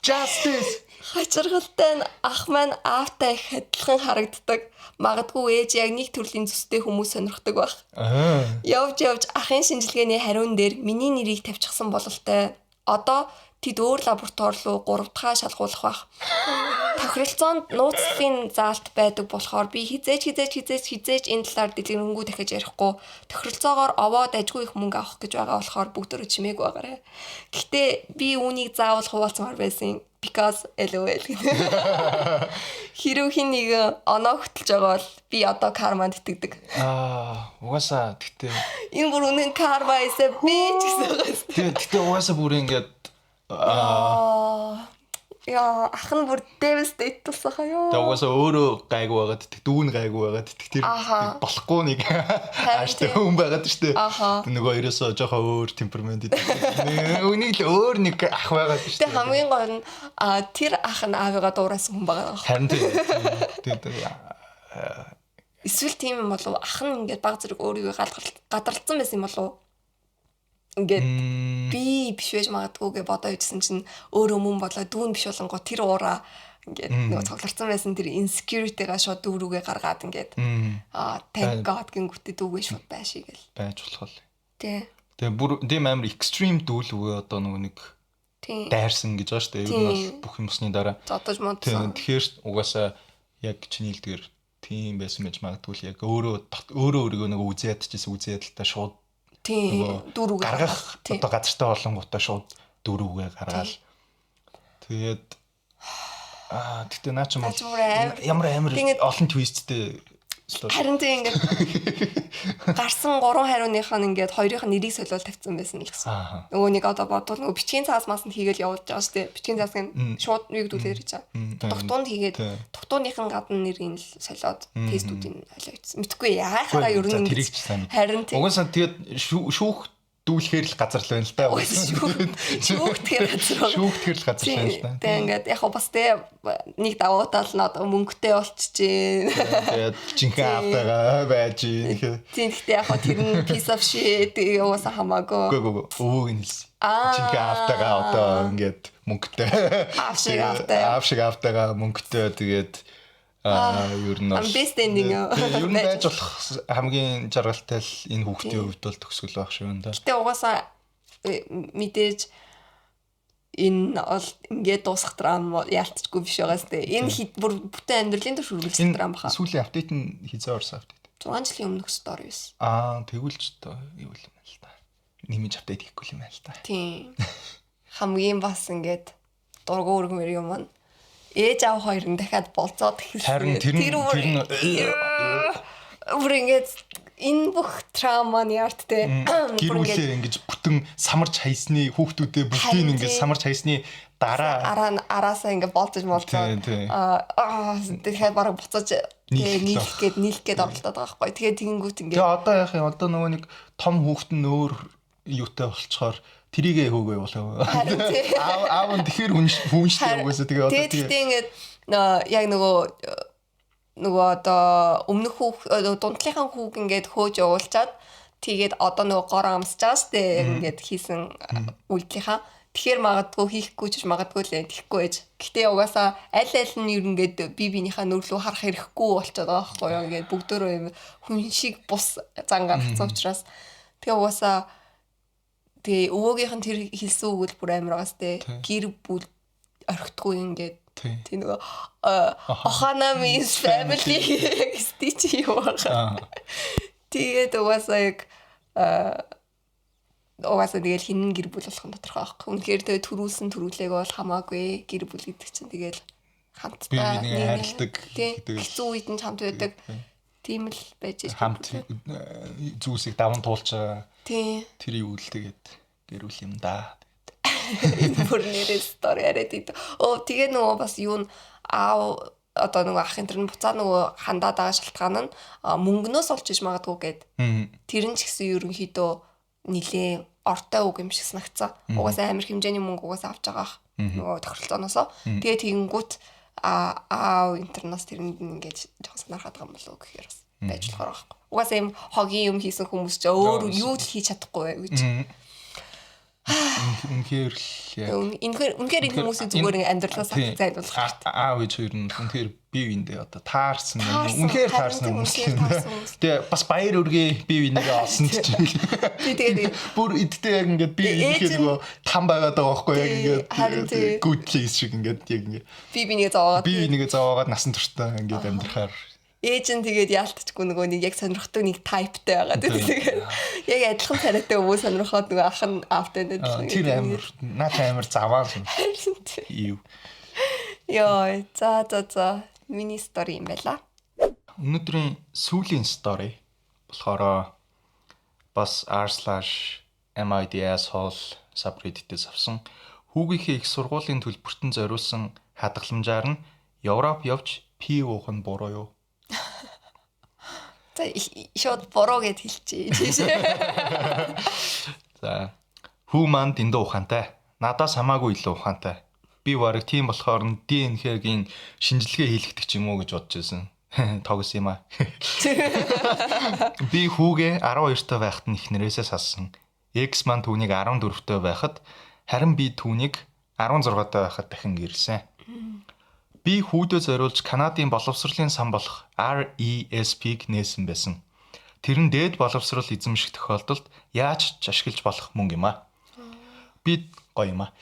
Justice. Хачирхалтай нь ах маань аавтай их адилхан харагддаг. Магадгүй ээж яг нэг төрлийн зүстэй хүмүүс сонирхдаг байх. Явж явж ахын шинжилгээний хариун дээр миний нэрийг тавьчихсан бололтой. Одоо тэд өөр лаборатори руу 3 дахь шалгуулах байх. Тохиролцоонд нууцлалын заалт байдаг болохоор би хизээч энэ талаар дэлгэрэнгүй дахиж ярихгүй. Тохиролцоогоор овоод ажгүй их мөнгө авах гэж байгаа болохоор бүгдөө чимээгүй байгаарай. Гэхдээ би үүнийг заавал хуваалцмаар байсан. Because LOL. Хэрв хин нэг оноо хөтөлж байгаа бол би одоо карманд итгэдэг. Угаасаа тэгтээ энэ бүр үнэн карма is a bitch гэсэн байгаа. Тэгээ тэгтээ угаасаа бүр ингээд Яа, ах нь бүр devastated болсон хаяа. Тэгээ угаасаа өөрөө гайгүй байгаад тэг дүүн гайгүй байгаад тэг тэр болохгүй нэг ааштай хүн байгаад штэ. Нөгөө ерөөсөө жоохон өөр темперамент гэдэг. Үнийг л өөр нэг ах байгаад штэ. Тэг хамгийн гоё нь тэр ах нь аавыгаа дуурайсан хүн байгаа. Харин тийм. Эсвэл тийм юм болов ах нь ингээд баг зэрэг өөрийгөө гадралцсан байсан юм болов. Ингээд би биш байж магадгүй гэж бодоо явжсэн чинь өөрөө мөн болоо дүүн биш болонгоо тэр уураа ингээд нөгөө цогларсан байсан тэр insecurity-га шууд дүү рүүгээ гаргаад ингээд thank god гингүүтээ дүүгээ шууд байшиг гэл байж болох л. Тий. Тэгээ бүр тийм амар extreme дүүл үгүй одоо нөгөө нэг дайрсан гэж байгаа шүү дээ. Ер нь бол бүх юмсны дараа зодож модсон. Тэгэхээр угаасаа яг чиний хэлдгээр тийм байсан байж магадгүй л яг өөрөө өөрийгөө нөгөө үзээ ядчихсан үзээ ядалтаа шууд тийм дүүрүүгээ гаргах одоо газартай болонгуудаа шууд дүүрүүгээ гаргаал. Тэгээд тэгтээ наа чи ямар амар олон твисттэй. Харин тийм ингээд гарсан 3 хариуных нь ингээд хоёрын нэрийг солиол тавьсан байсан л гэсэн. Нөгөө нэг одоо бодвол нөгөө бичгийн цаас мас нь хийгээл явуулж байгаа шүү дээ. Бичгийн цаас нь шууд юу гэдүүлээр хийж байгаа. Дугтуунд хийгээд дугтууныхын гадна нэрийг л солиод тестүүдийг холиодсон. Мэдхгүй яахаараа ер нь харин тийм. Угаасаа тэгээд шүүх дүүлэхээр л газар л байна л да. Шүүхтгэр газар. Шүүхтгэр л газар байна л да. Тэгээ ингээд яг бас тэ нэг давуу тал нь одоо мөнгөтэй болчихжээ. Тэгээд жинхэнэ аавтайгаа байж гин. Тийм гэхдээ яг тэр нь piece of shit угаасаа хамаагүй. Үгүй өвөөг нь хэлсэн. Жинхэнэ аавтайгаа одоо ингээд мөнгөтэй. Аав шиг аавтай. Аав шиг аавтайгаа мөнгөтэй тэгээд ер нь best ending. Ер нь байж болох хамгийн жаргалтай л энэ хүүхдийн хувьд бол төгсгөл байх шиг байна да. Гэтэ угаасаа мэдээж Энэ бол ингээд дуусах драм яалтчгүй биш байгаа сте. Энэ бүр бүтэн амьдралын турш үргэлжлэх драм баха. Сүүлийн update нь хизээ орсон update? 6 жилийн өмнөх story байсан. Аа, тэгвэл ч одоо юу юм байна л да. Нэмж update хийхгүй юм байна л да. Тийм. Хамгийн бас ингээд дургу өргөмөр юм нь ээж аав хоёр нь дахиад болцоод эхэлсэн. Харин тэр нь бүр ингээд энэ бүх траума нь яарт те. Гэр бүлээ ингэж бүтэн самарч хайсны хүүхдүүдээ бүгдийг ингэж самарч хайсны дараа араасаа ингэ болцож молцоод аа тэгэхээр бараг буцаж тэгээ нийлэх гээд оролдоод байгаа байхгүй. Тэгээ тэгэнгүүт ингэ. Тэгээ одоо яах юм? Одоо нөгөө нэг том хүүхэд нь өөр юутай болцохоор тэрийгэ хөөгөө явуулах. Аав нь тэгэхээр хүн шүү угаасаа тэгээ одоо тэгээ ингээд яг нөгөө одоо өмнөх хүүх дундлынхаа хүүг ингээд хөөж явуулчаад тэгээд одоо нөгөө гор амсаж байгаа штэ ингээд хийсэн үйлдэлийнхаа. Тэгэхээр магадгүй хийхгүй ч магадгүй л тэгэхгүй байж. Гэтэ угаасаа аль аль нь ер ингээд би биенийхээ нүрлүү харах хэрэггүй болчиход байгаа байхгүй юу. Ингээд бүгдөө юм хүн шиг бус зан гаргацсан учраас тэгээ угаасаа тэгээ өвөөгийнх нь тэр хэлсэн үг л бүр амар байгаас те. Гэр бүл орхитгүй ингээд тий нөгөө Ohana means family гэсэн чи юу байгаа. Тэгээд угаасаа яг угаасаа тэгэл хинэн гэр бүл болох нь тодорхой байхгүй. Үнэхээр тэгээ төрүүлсэн төрүүлээг бол хамаагүй гэр бүл гэдэг чинь тэгэл хамтдаа бие биенийг хайрладаг гэдэг хэцүү үед нь хамт байдаг. Тийм л байж хамт зүйлсийг даван туулж байгаа. Тийм. Тэр юу л тэгээд гэр бүл юм да. Энэ бүр нэрээ стори яриад идэв. Оо тэгээ нөгөө бас юу н аав одоо нөгөө ахын тэр нь буцаа нөгөө хандаад байгаа шалтгаан нь мөнгнөөс олж иж магадгүй гэд. Тэр нь ч гэсэн ерөнхийдөө нилээн ортой үг юм шиг санагцсан. Угаасаа амар хэмжээний мөнгө угаасаа авч байгаа ах нөгөө тохиролцооноосоо. Тэгээ тэгэнгүүт аав интернаас тэрэнд нь ингээд жоохон санаархаад байгаа юм болов уу гэхээр бас байж болохоор байхгүй. Угаасаа юм хогийн юм хийсэн хүмүүс ч өөр юу л хийж чадахгүй гэж. Үнэхээр л үнэхээр энэ хүмүүсийн зүгээр ингээ амьдралаас зайлуулах хэрэгтэй. Аав ээж хоёр нь үнэхээр бие биендээ одоо таарсан үнэхээр таарсан хүмүүс. Тэгээ бас баяр өргөө бие бинийгээ олсон ч чинь. Тэгээ бүр эдтэй яг ингээд бие биенийхээ нөгөө там байгаад байгаа байхгүй яг ингээд good place шиг ингээд яг ингээд бие бинийгээ зовоогоод бие бинийгээ зовоогоод насан туршдаа ингээд амьдрахаар ээж нь тэгээд яалтчгүй нөгөө нэг яг сонирхдаг нэг тайптай байгаа. Тэгээд яг адилхан царайтай өвөө сонирхоод нөгөө ах нь аавтай адилхан. Тэр амар наач амар заваа юм. Юу. Йой, за за за. Миний стори юм байла. Өнөөдрийн сүүлийн стори болохоор бас r/mids hall subreddit-ээс авсан. Хүүгийнхээ их сургуулийн төлбөртөн зориулсан хадгаламжаар нь Европ явж пив уух нь буруу юу? За шууд буруу гэд хэлчихье. За хүү маань дэндүү ухаантай. Надаас хамаагүй илүү ухаантай. Би бараг тийм болохоор нь ДНХ-гийн шинжилгээ хийлгдэг ч юм уу гэж бодож байсан. Тогс юм аа. Би хүүгээ 12-той байхад нь эхнэрээсээ салсан. Экс маань түүнийг 14-той байхад харин би түүнийг 16-той байхад дахин гэрэлсэн. Би хүүдээ зориулж Канадын боловсролын сан болох RESP-г нээсэн байсан. Тэр нь дээд боловсрол эзэмших тохиолдолд яаж ч ашиглаж болох мөнгө юм аа. Би гоё юм аа.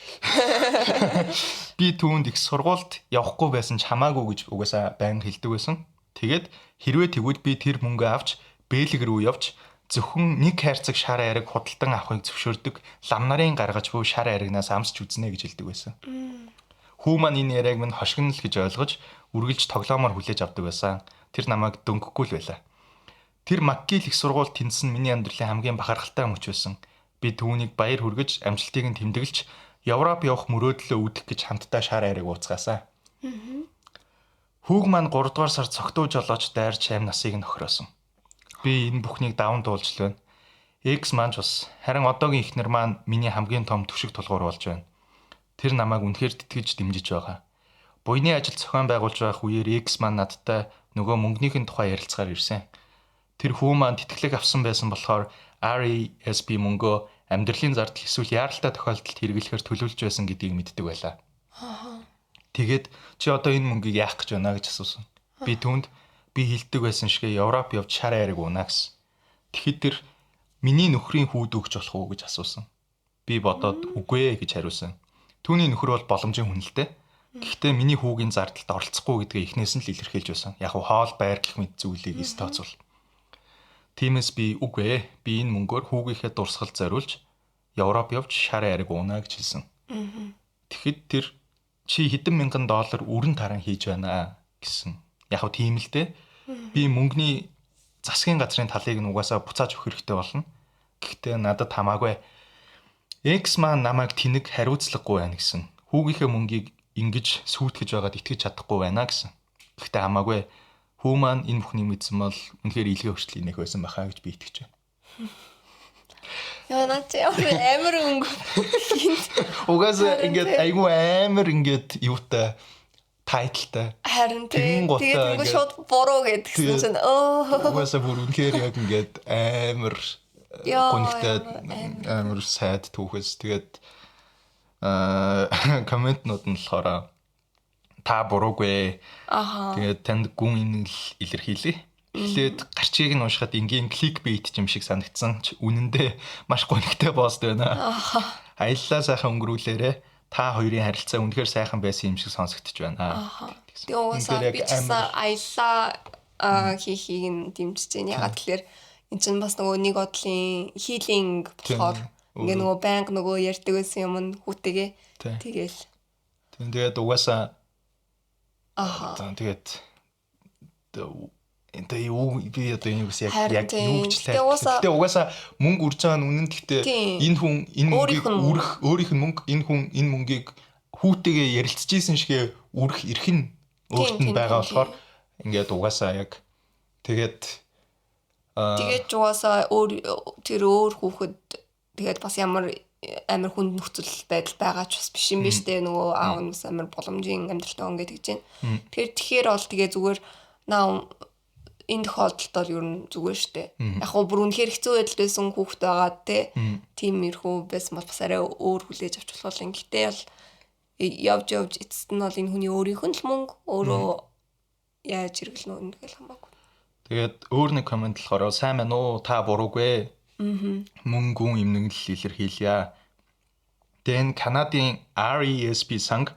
Би түүнд их сургуульд явахгүй байсан ч хамаагүй гэж угаасаа байнга хэлдэг байсан. Тэгээд хэрвээ тэгвэл би тэр мөнгөө авч Бэлэг рүү явж зөвхөн нэг хайрцаг шар айраг худалдан авахыг зөвшөөрдөг лам нарын гаргаж буй шар айрагнаас амсч үзнэ гэж хэлдэг байсан. Хүү маань энэ яриаг минь хошигнол гэж ойлгож үргэлж тоглоомоор хүлээж авдаг байсан. Тэр намайг дөнгөхгүй л байлаа. Тэр МакГил их сургууль тэнцсэн миний амьдралын хамгийн бахархалтай мөч байсан. Би түүнийг баяр хүргэж, амжилтыг нь тэмдэглэж, Европ явах мөрөөдлөө үүдэх гэж хамтдаа шар айраг ууцгаасаа. Хүүг маань 3 дугаар сар цогтуу жолооч дайрч амь насыг нь охироосон. Би энэ бүхнийг даван туулж л байна. Экс маань ч бас харин одоогийн эхнэр маань миний хамгийн том түшиг тулгуур болж байна. Тэр намайг үнэхээр тэтгэж дэмжиж байгаа. Буйны ажил зохион байгуулж байх үеэр X маань надтай нөгөө мөнгөнийх нь тухай ярилцгаар ирсэн. Тэр хүү маань тэтгэлэг авсан байсан болохоор RESP мөнгөө амьдралын зардал эсвэл яаралтай тохиолдолд хэрэглэхээр төлөвлөж байсан гэдгийг мэддэг байлаа. Тэгээд чи одоо энэ мөнгийг яах гэж байна гэж асуусан. Би түүнд би хилдэг байсан шигээ Европ явж шар айраг уунаа гэсэн. Тэгэхэд тэр миний нөхрийн хүүд өгч болох уу гэж асуусан. Би бодоод үгүй ээ гэж хариулсан. Түүний нөхөр бол боломжийн хүн л дээ. Гэхдээ миний хүүгийн зардалд оролцохгүй гэдгээ эхнээс нь л илэрхийлж байсан. Яг нь хоол байр гэх мэт зүйлийг эс тооцвол. Тиймээс би үгүй. Би энэ мөнгөөр хүүгийнхээ дурсгалд зориулж Европ явж шар ариг уунаа гэж хэлсэн. Тэгэхэд тэр чи хэдэн мянган доллар өрн таран хийж байна гэсэн. Яг нь тийм л дээ. Би мөнгөний засгийн газрын талыг нь угаасаа буцааж өгөх хэрэгтэй болно. Гэхдээ надад хамаагүй. Экс маань намайг тэнэг хариуцлагагүй байна гэсэн. Хүүгийнхээ мөнгийг ингэж сүйтгэж байгаад итгэж чадахгүй байна гэсэн. Гэхдээ хамаагүй. Хүү маань энэ бүхнийг мэдсэн бол үнэхээр илгээ хүртэл инех байсан байхаа гэж би итгэж байна. Яа наа чи амар өнгө. Угаасаа ингээд айгүй амар ингээд юутай title тай. Харин тэгээд ингээд шууд буруу гэдгсэн чинь өө. Угаасаа бүр үнэхээр яг ингээд амар гонхтой амар sad түүхээс тэгээд comment нууд нь болохоор та буруугүй. Тэгээд танд гүн инэл илэрхийлье. Эхлээд гарчгийг нь уншихад энгийн clickbait юм шиг санагдсан ч үнэндээ маш гонхтой пост байна. Аяллаа сайхан өнгөрүүлээрэ. Та хоёрын харилцаа үнэхээр сайхан байсан юм шиг сонсогдож байна. Тэгээ угаасаа би ч гэсэн аяллаа хийхийг нь дэмжиж байна. Ягаад гэхээр эн чинь бас нөгөө нэг бодлын healing болохоор ингээ нөгөө байнга нөгөө ярьдаг байсан юм нь хүүтэйгээ тэгэл. Тэгээд угаасаа тэгээд энэ юу би одоо энийг бас яг яг юу гэж лээ. Гэтэ угаасаа мөнгө үрж байгаа нь үнэн. Гэхдээ энэ хүн энэ мөнгийг үрэх өөрийнх нь мөнгө, энэ хүн энэ мөнгийг хүүтэйгээ ярилцж исэн шигээ үрэх эрх нь өөрт нь байгаа болохоор ингээд угаасаа яг тэгээд тэгээд угаасаа өөр тэр өөр хүүхэд тэгээд бас ямар амар хүнд нөхцөл байдал байгаа ч бас биш юм биш үү, нөгөө аав нь бас амар боломжийн амьдралтай хүн гэдэг чинь. Тэгэхээр бол тэгээ зүгээр наа энэ тохиолдолд бол ер нь зүгээр штэ. Яг гоо бүр үнэхээр хэцүү байдал байсан хүүхэд байгаа те. Тийм ирхүү байсан бол бас арай өөр хүлээж авч болох юм. Гэтэ бол явж явж эцэст нь бол энэ хүний өөрийнх нь л мөнгө өөрөө яаж хэрэглэнэ үү гэл хамаагүй. Тэгээд өөр нэг comment болохоор сайн байна уу, та буруугүй. Мөнгөн эмнэлэл илэрхийлье. Тэгээ Канадын RESP санг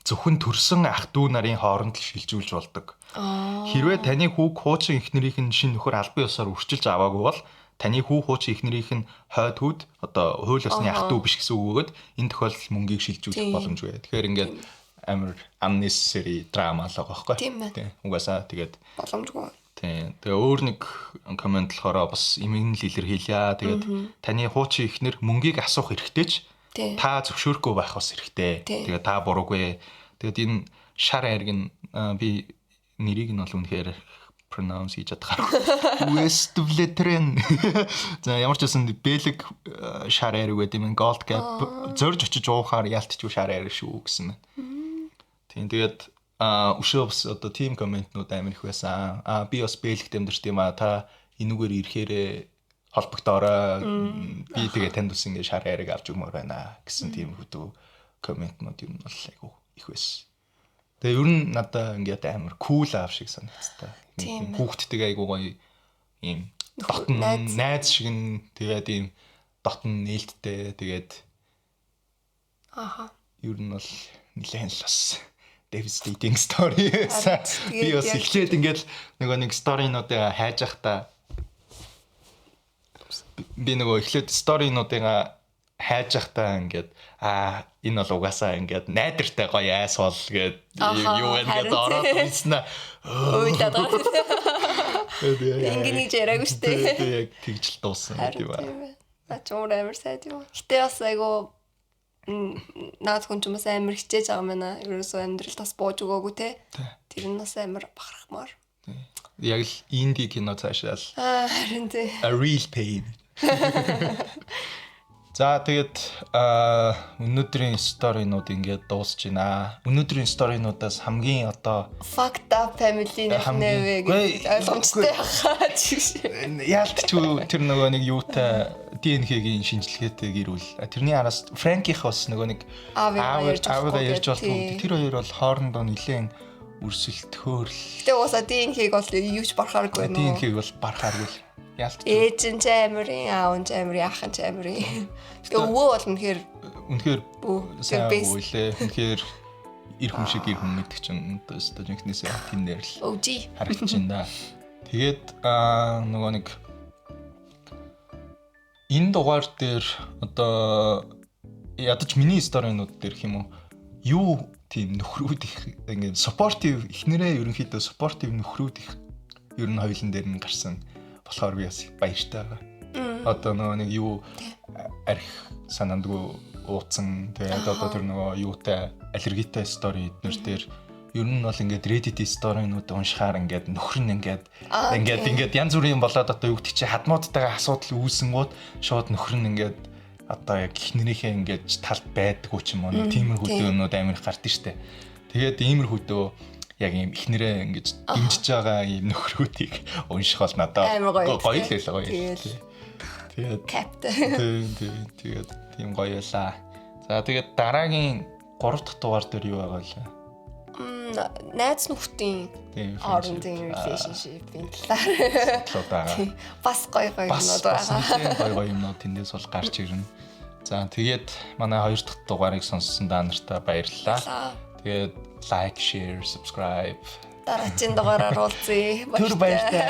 зөвхөн төрсөн ах дүү нарын хооронд л шилжүүлж болдог. Хэрвээ таны хүүг хуучин эхнэрийнх нь шинэ нөхөр албан ёсоор өрчилж аваагүй бол таны хүү хуучин эхнэрийнх нь хойд хүүд одоо хууль ёсны ах дүү биш гэсэн үг өгөөд энэ тохиолдолд мөнгийг шилжүүлэх боломжгүй. Тэгэхээр ингээд амар unnecessary drama л байгаа байхгүй. Тийм. Угаасаа тэгээд боломжгүй. Тийм. Тэгээ өөр нэг comment болохоор бас эмгэнэл илэрхийлье. Тэгээд таны хуучин эхнэр мөнгийг асуух эрхтэй ч та зөвшөөрөхгүй байх бас хэрэгтэй. Тэгээ та буруугүй. Тэгээд энэ шар айрг нь би нэрийг нь бол үнэхээр pronounce хийж чадхаар. Westvleteren. За ямар ч байсан бэлэг шар айрг байд юм. Gold Cap зорж очиж уухаар яалтчгүй шар айрг шүү гэсэн байна. Тийм, тэгээд өшөө бас одоо team comment нууд амар их байсан. А би бас бэлэгт амьдарч юм а, та энүүгээр ирэхээрээ холбогдоорой. Би тэгээ танд бас ингэ шар айраг авч өгмөр байна гэсэн тийм хөдөө comment нууд ер нь бол айгу их байсан. Тэгээ ер нь надаа ингээд амар cool аав шиг санагдсан. Хүүхдтэйг айгу гоё ийм дотн найз шиг нь, тэгээд ийм дотн нээлттэй, тэгээд ер нь бол нэлээд л бас devastating story байсан. Би бас эхлээд ингээд нөгөө нэг story нуудыг хайж байхдаа, би нөгөө эхлээд story нуудыг хайж байхдаа ингээд энэ бол угаасаа ингээд найдвартай гоё asshole гээд юу вэ ингээд ороод унснаа уйлаад байгаа. Ингээ нэг яриаггүй штэ. Яг тэгж л дууссан гэдэг юм аа. Наа ч өөр амар сайд юм. Гэтэ бас айгу наад хүн ч бас амар хичээж байгаа юм байна. Ерөөсөө амьдрал бас бууж өгөөгүй те. Тэр нь бас амар бахархмаар. Яг л indie кино цаашаал. Аа, харин тий. A real pain. За тэгээд өнөөдрийн story нууд ингээд дуусч байна. Өнөөдрийн story нуудаас хамгийн одоо fucked up family нэ вэ гэж ойлгомжтой хаа ч. Яалтчгүй тэр нөгөө нэг юутай DNK-гийн шинжилгээтэй гэр бүл. Тэрний араас Франкийнх бас нөгөө нэг аавыгаа ярьж болтгүй. Тэр хоёр бол хоорондоо нэлээд өрсөлдөхөөр л. Гэтэ уусаа DNK-г бол юу ч барахааргүй нөө. DNK-г бол барахааргүй л. Яалт. Ээж нь ч амирын, аав нь ч амирын, ах нь ч амирын. Тэгээ өвөө бол үнэхээр Үнэхээр сайн үйлээ. Үнэхээр эр хүн шиг эр хүн гэдэг чинь одоо өстой жинхнээсээ тэн дээр л OG харагдаж байна да. Тэгээд нөгөө нэг энэ дугаар дээр одоо ядаж миний story нууд дээр гэх юм уу, юу тийм нөхрүүд их ингээд supportive, эхнэрээ ерөнхийдөө supportive нөхрүүд их ер нь хоёулын дээр нь гарсан болохоор би бас баяртай байгаа. Одоо нөгөө нэг юу, арх санаандгүй ууцсан, тэгээд одоо тэр нөгөө юутай, аллергитай story эднэр дээр ер нь бол ингээд Reddit story нууд уншихаар ингээд нөхөр нь ингээд ингээд ингээд янз бүрийн болоод, одоо юу гэдэг чи, хадмуудтайгаа асуудал үүсэнгууд шууд нөхөр нь ингээд одоо яг эхнэрийнхээ ингээд талд байдаггүй ч юм уу, нэг тиймэрхүү юмнууд амар их гардаг штэ. Тэгээд иймэрхүүдөө яг ийм эхнэрээ ингэж дэмжиж байгаа ийм нөхрүүдийг унших бол надад гоё л байлаа, гоё. Тэгээд капт. Тийм, тэгээд тийм гоё байлаа. За, тэгээд дараагийн 3 дахь дугаар дээр юу байгаа вэ? Найз нөхдийн хоорондын relationship-ийн талаар байгаа. Бас гоё гоё юмнууд байгаа. Бас гоё гоё юмнууд тэндээс бол гарч ирнэ. За, тэгээд манай 2 дахь дугаарыг сонссон та нартай баярлалаа. Тэгээд like, share, subscribe. Дараагийн дугаараар уулзъя. Түр баяртай.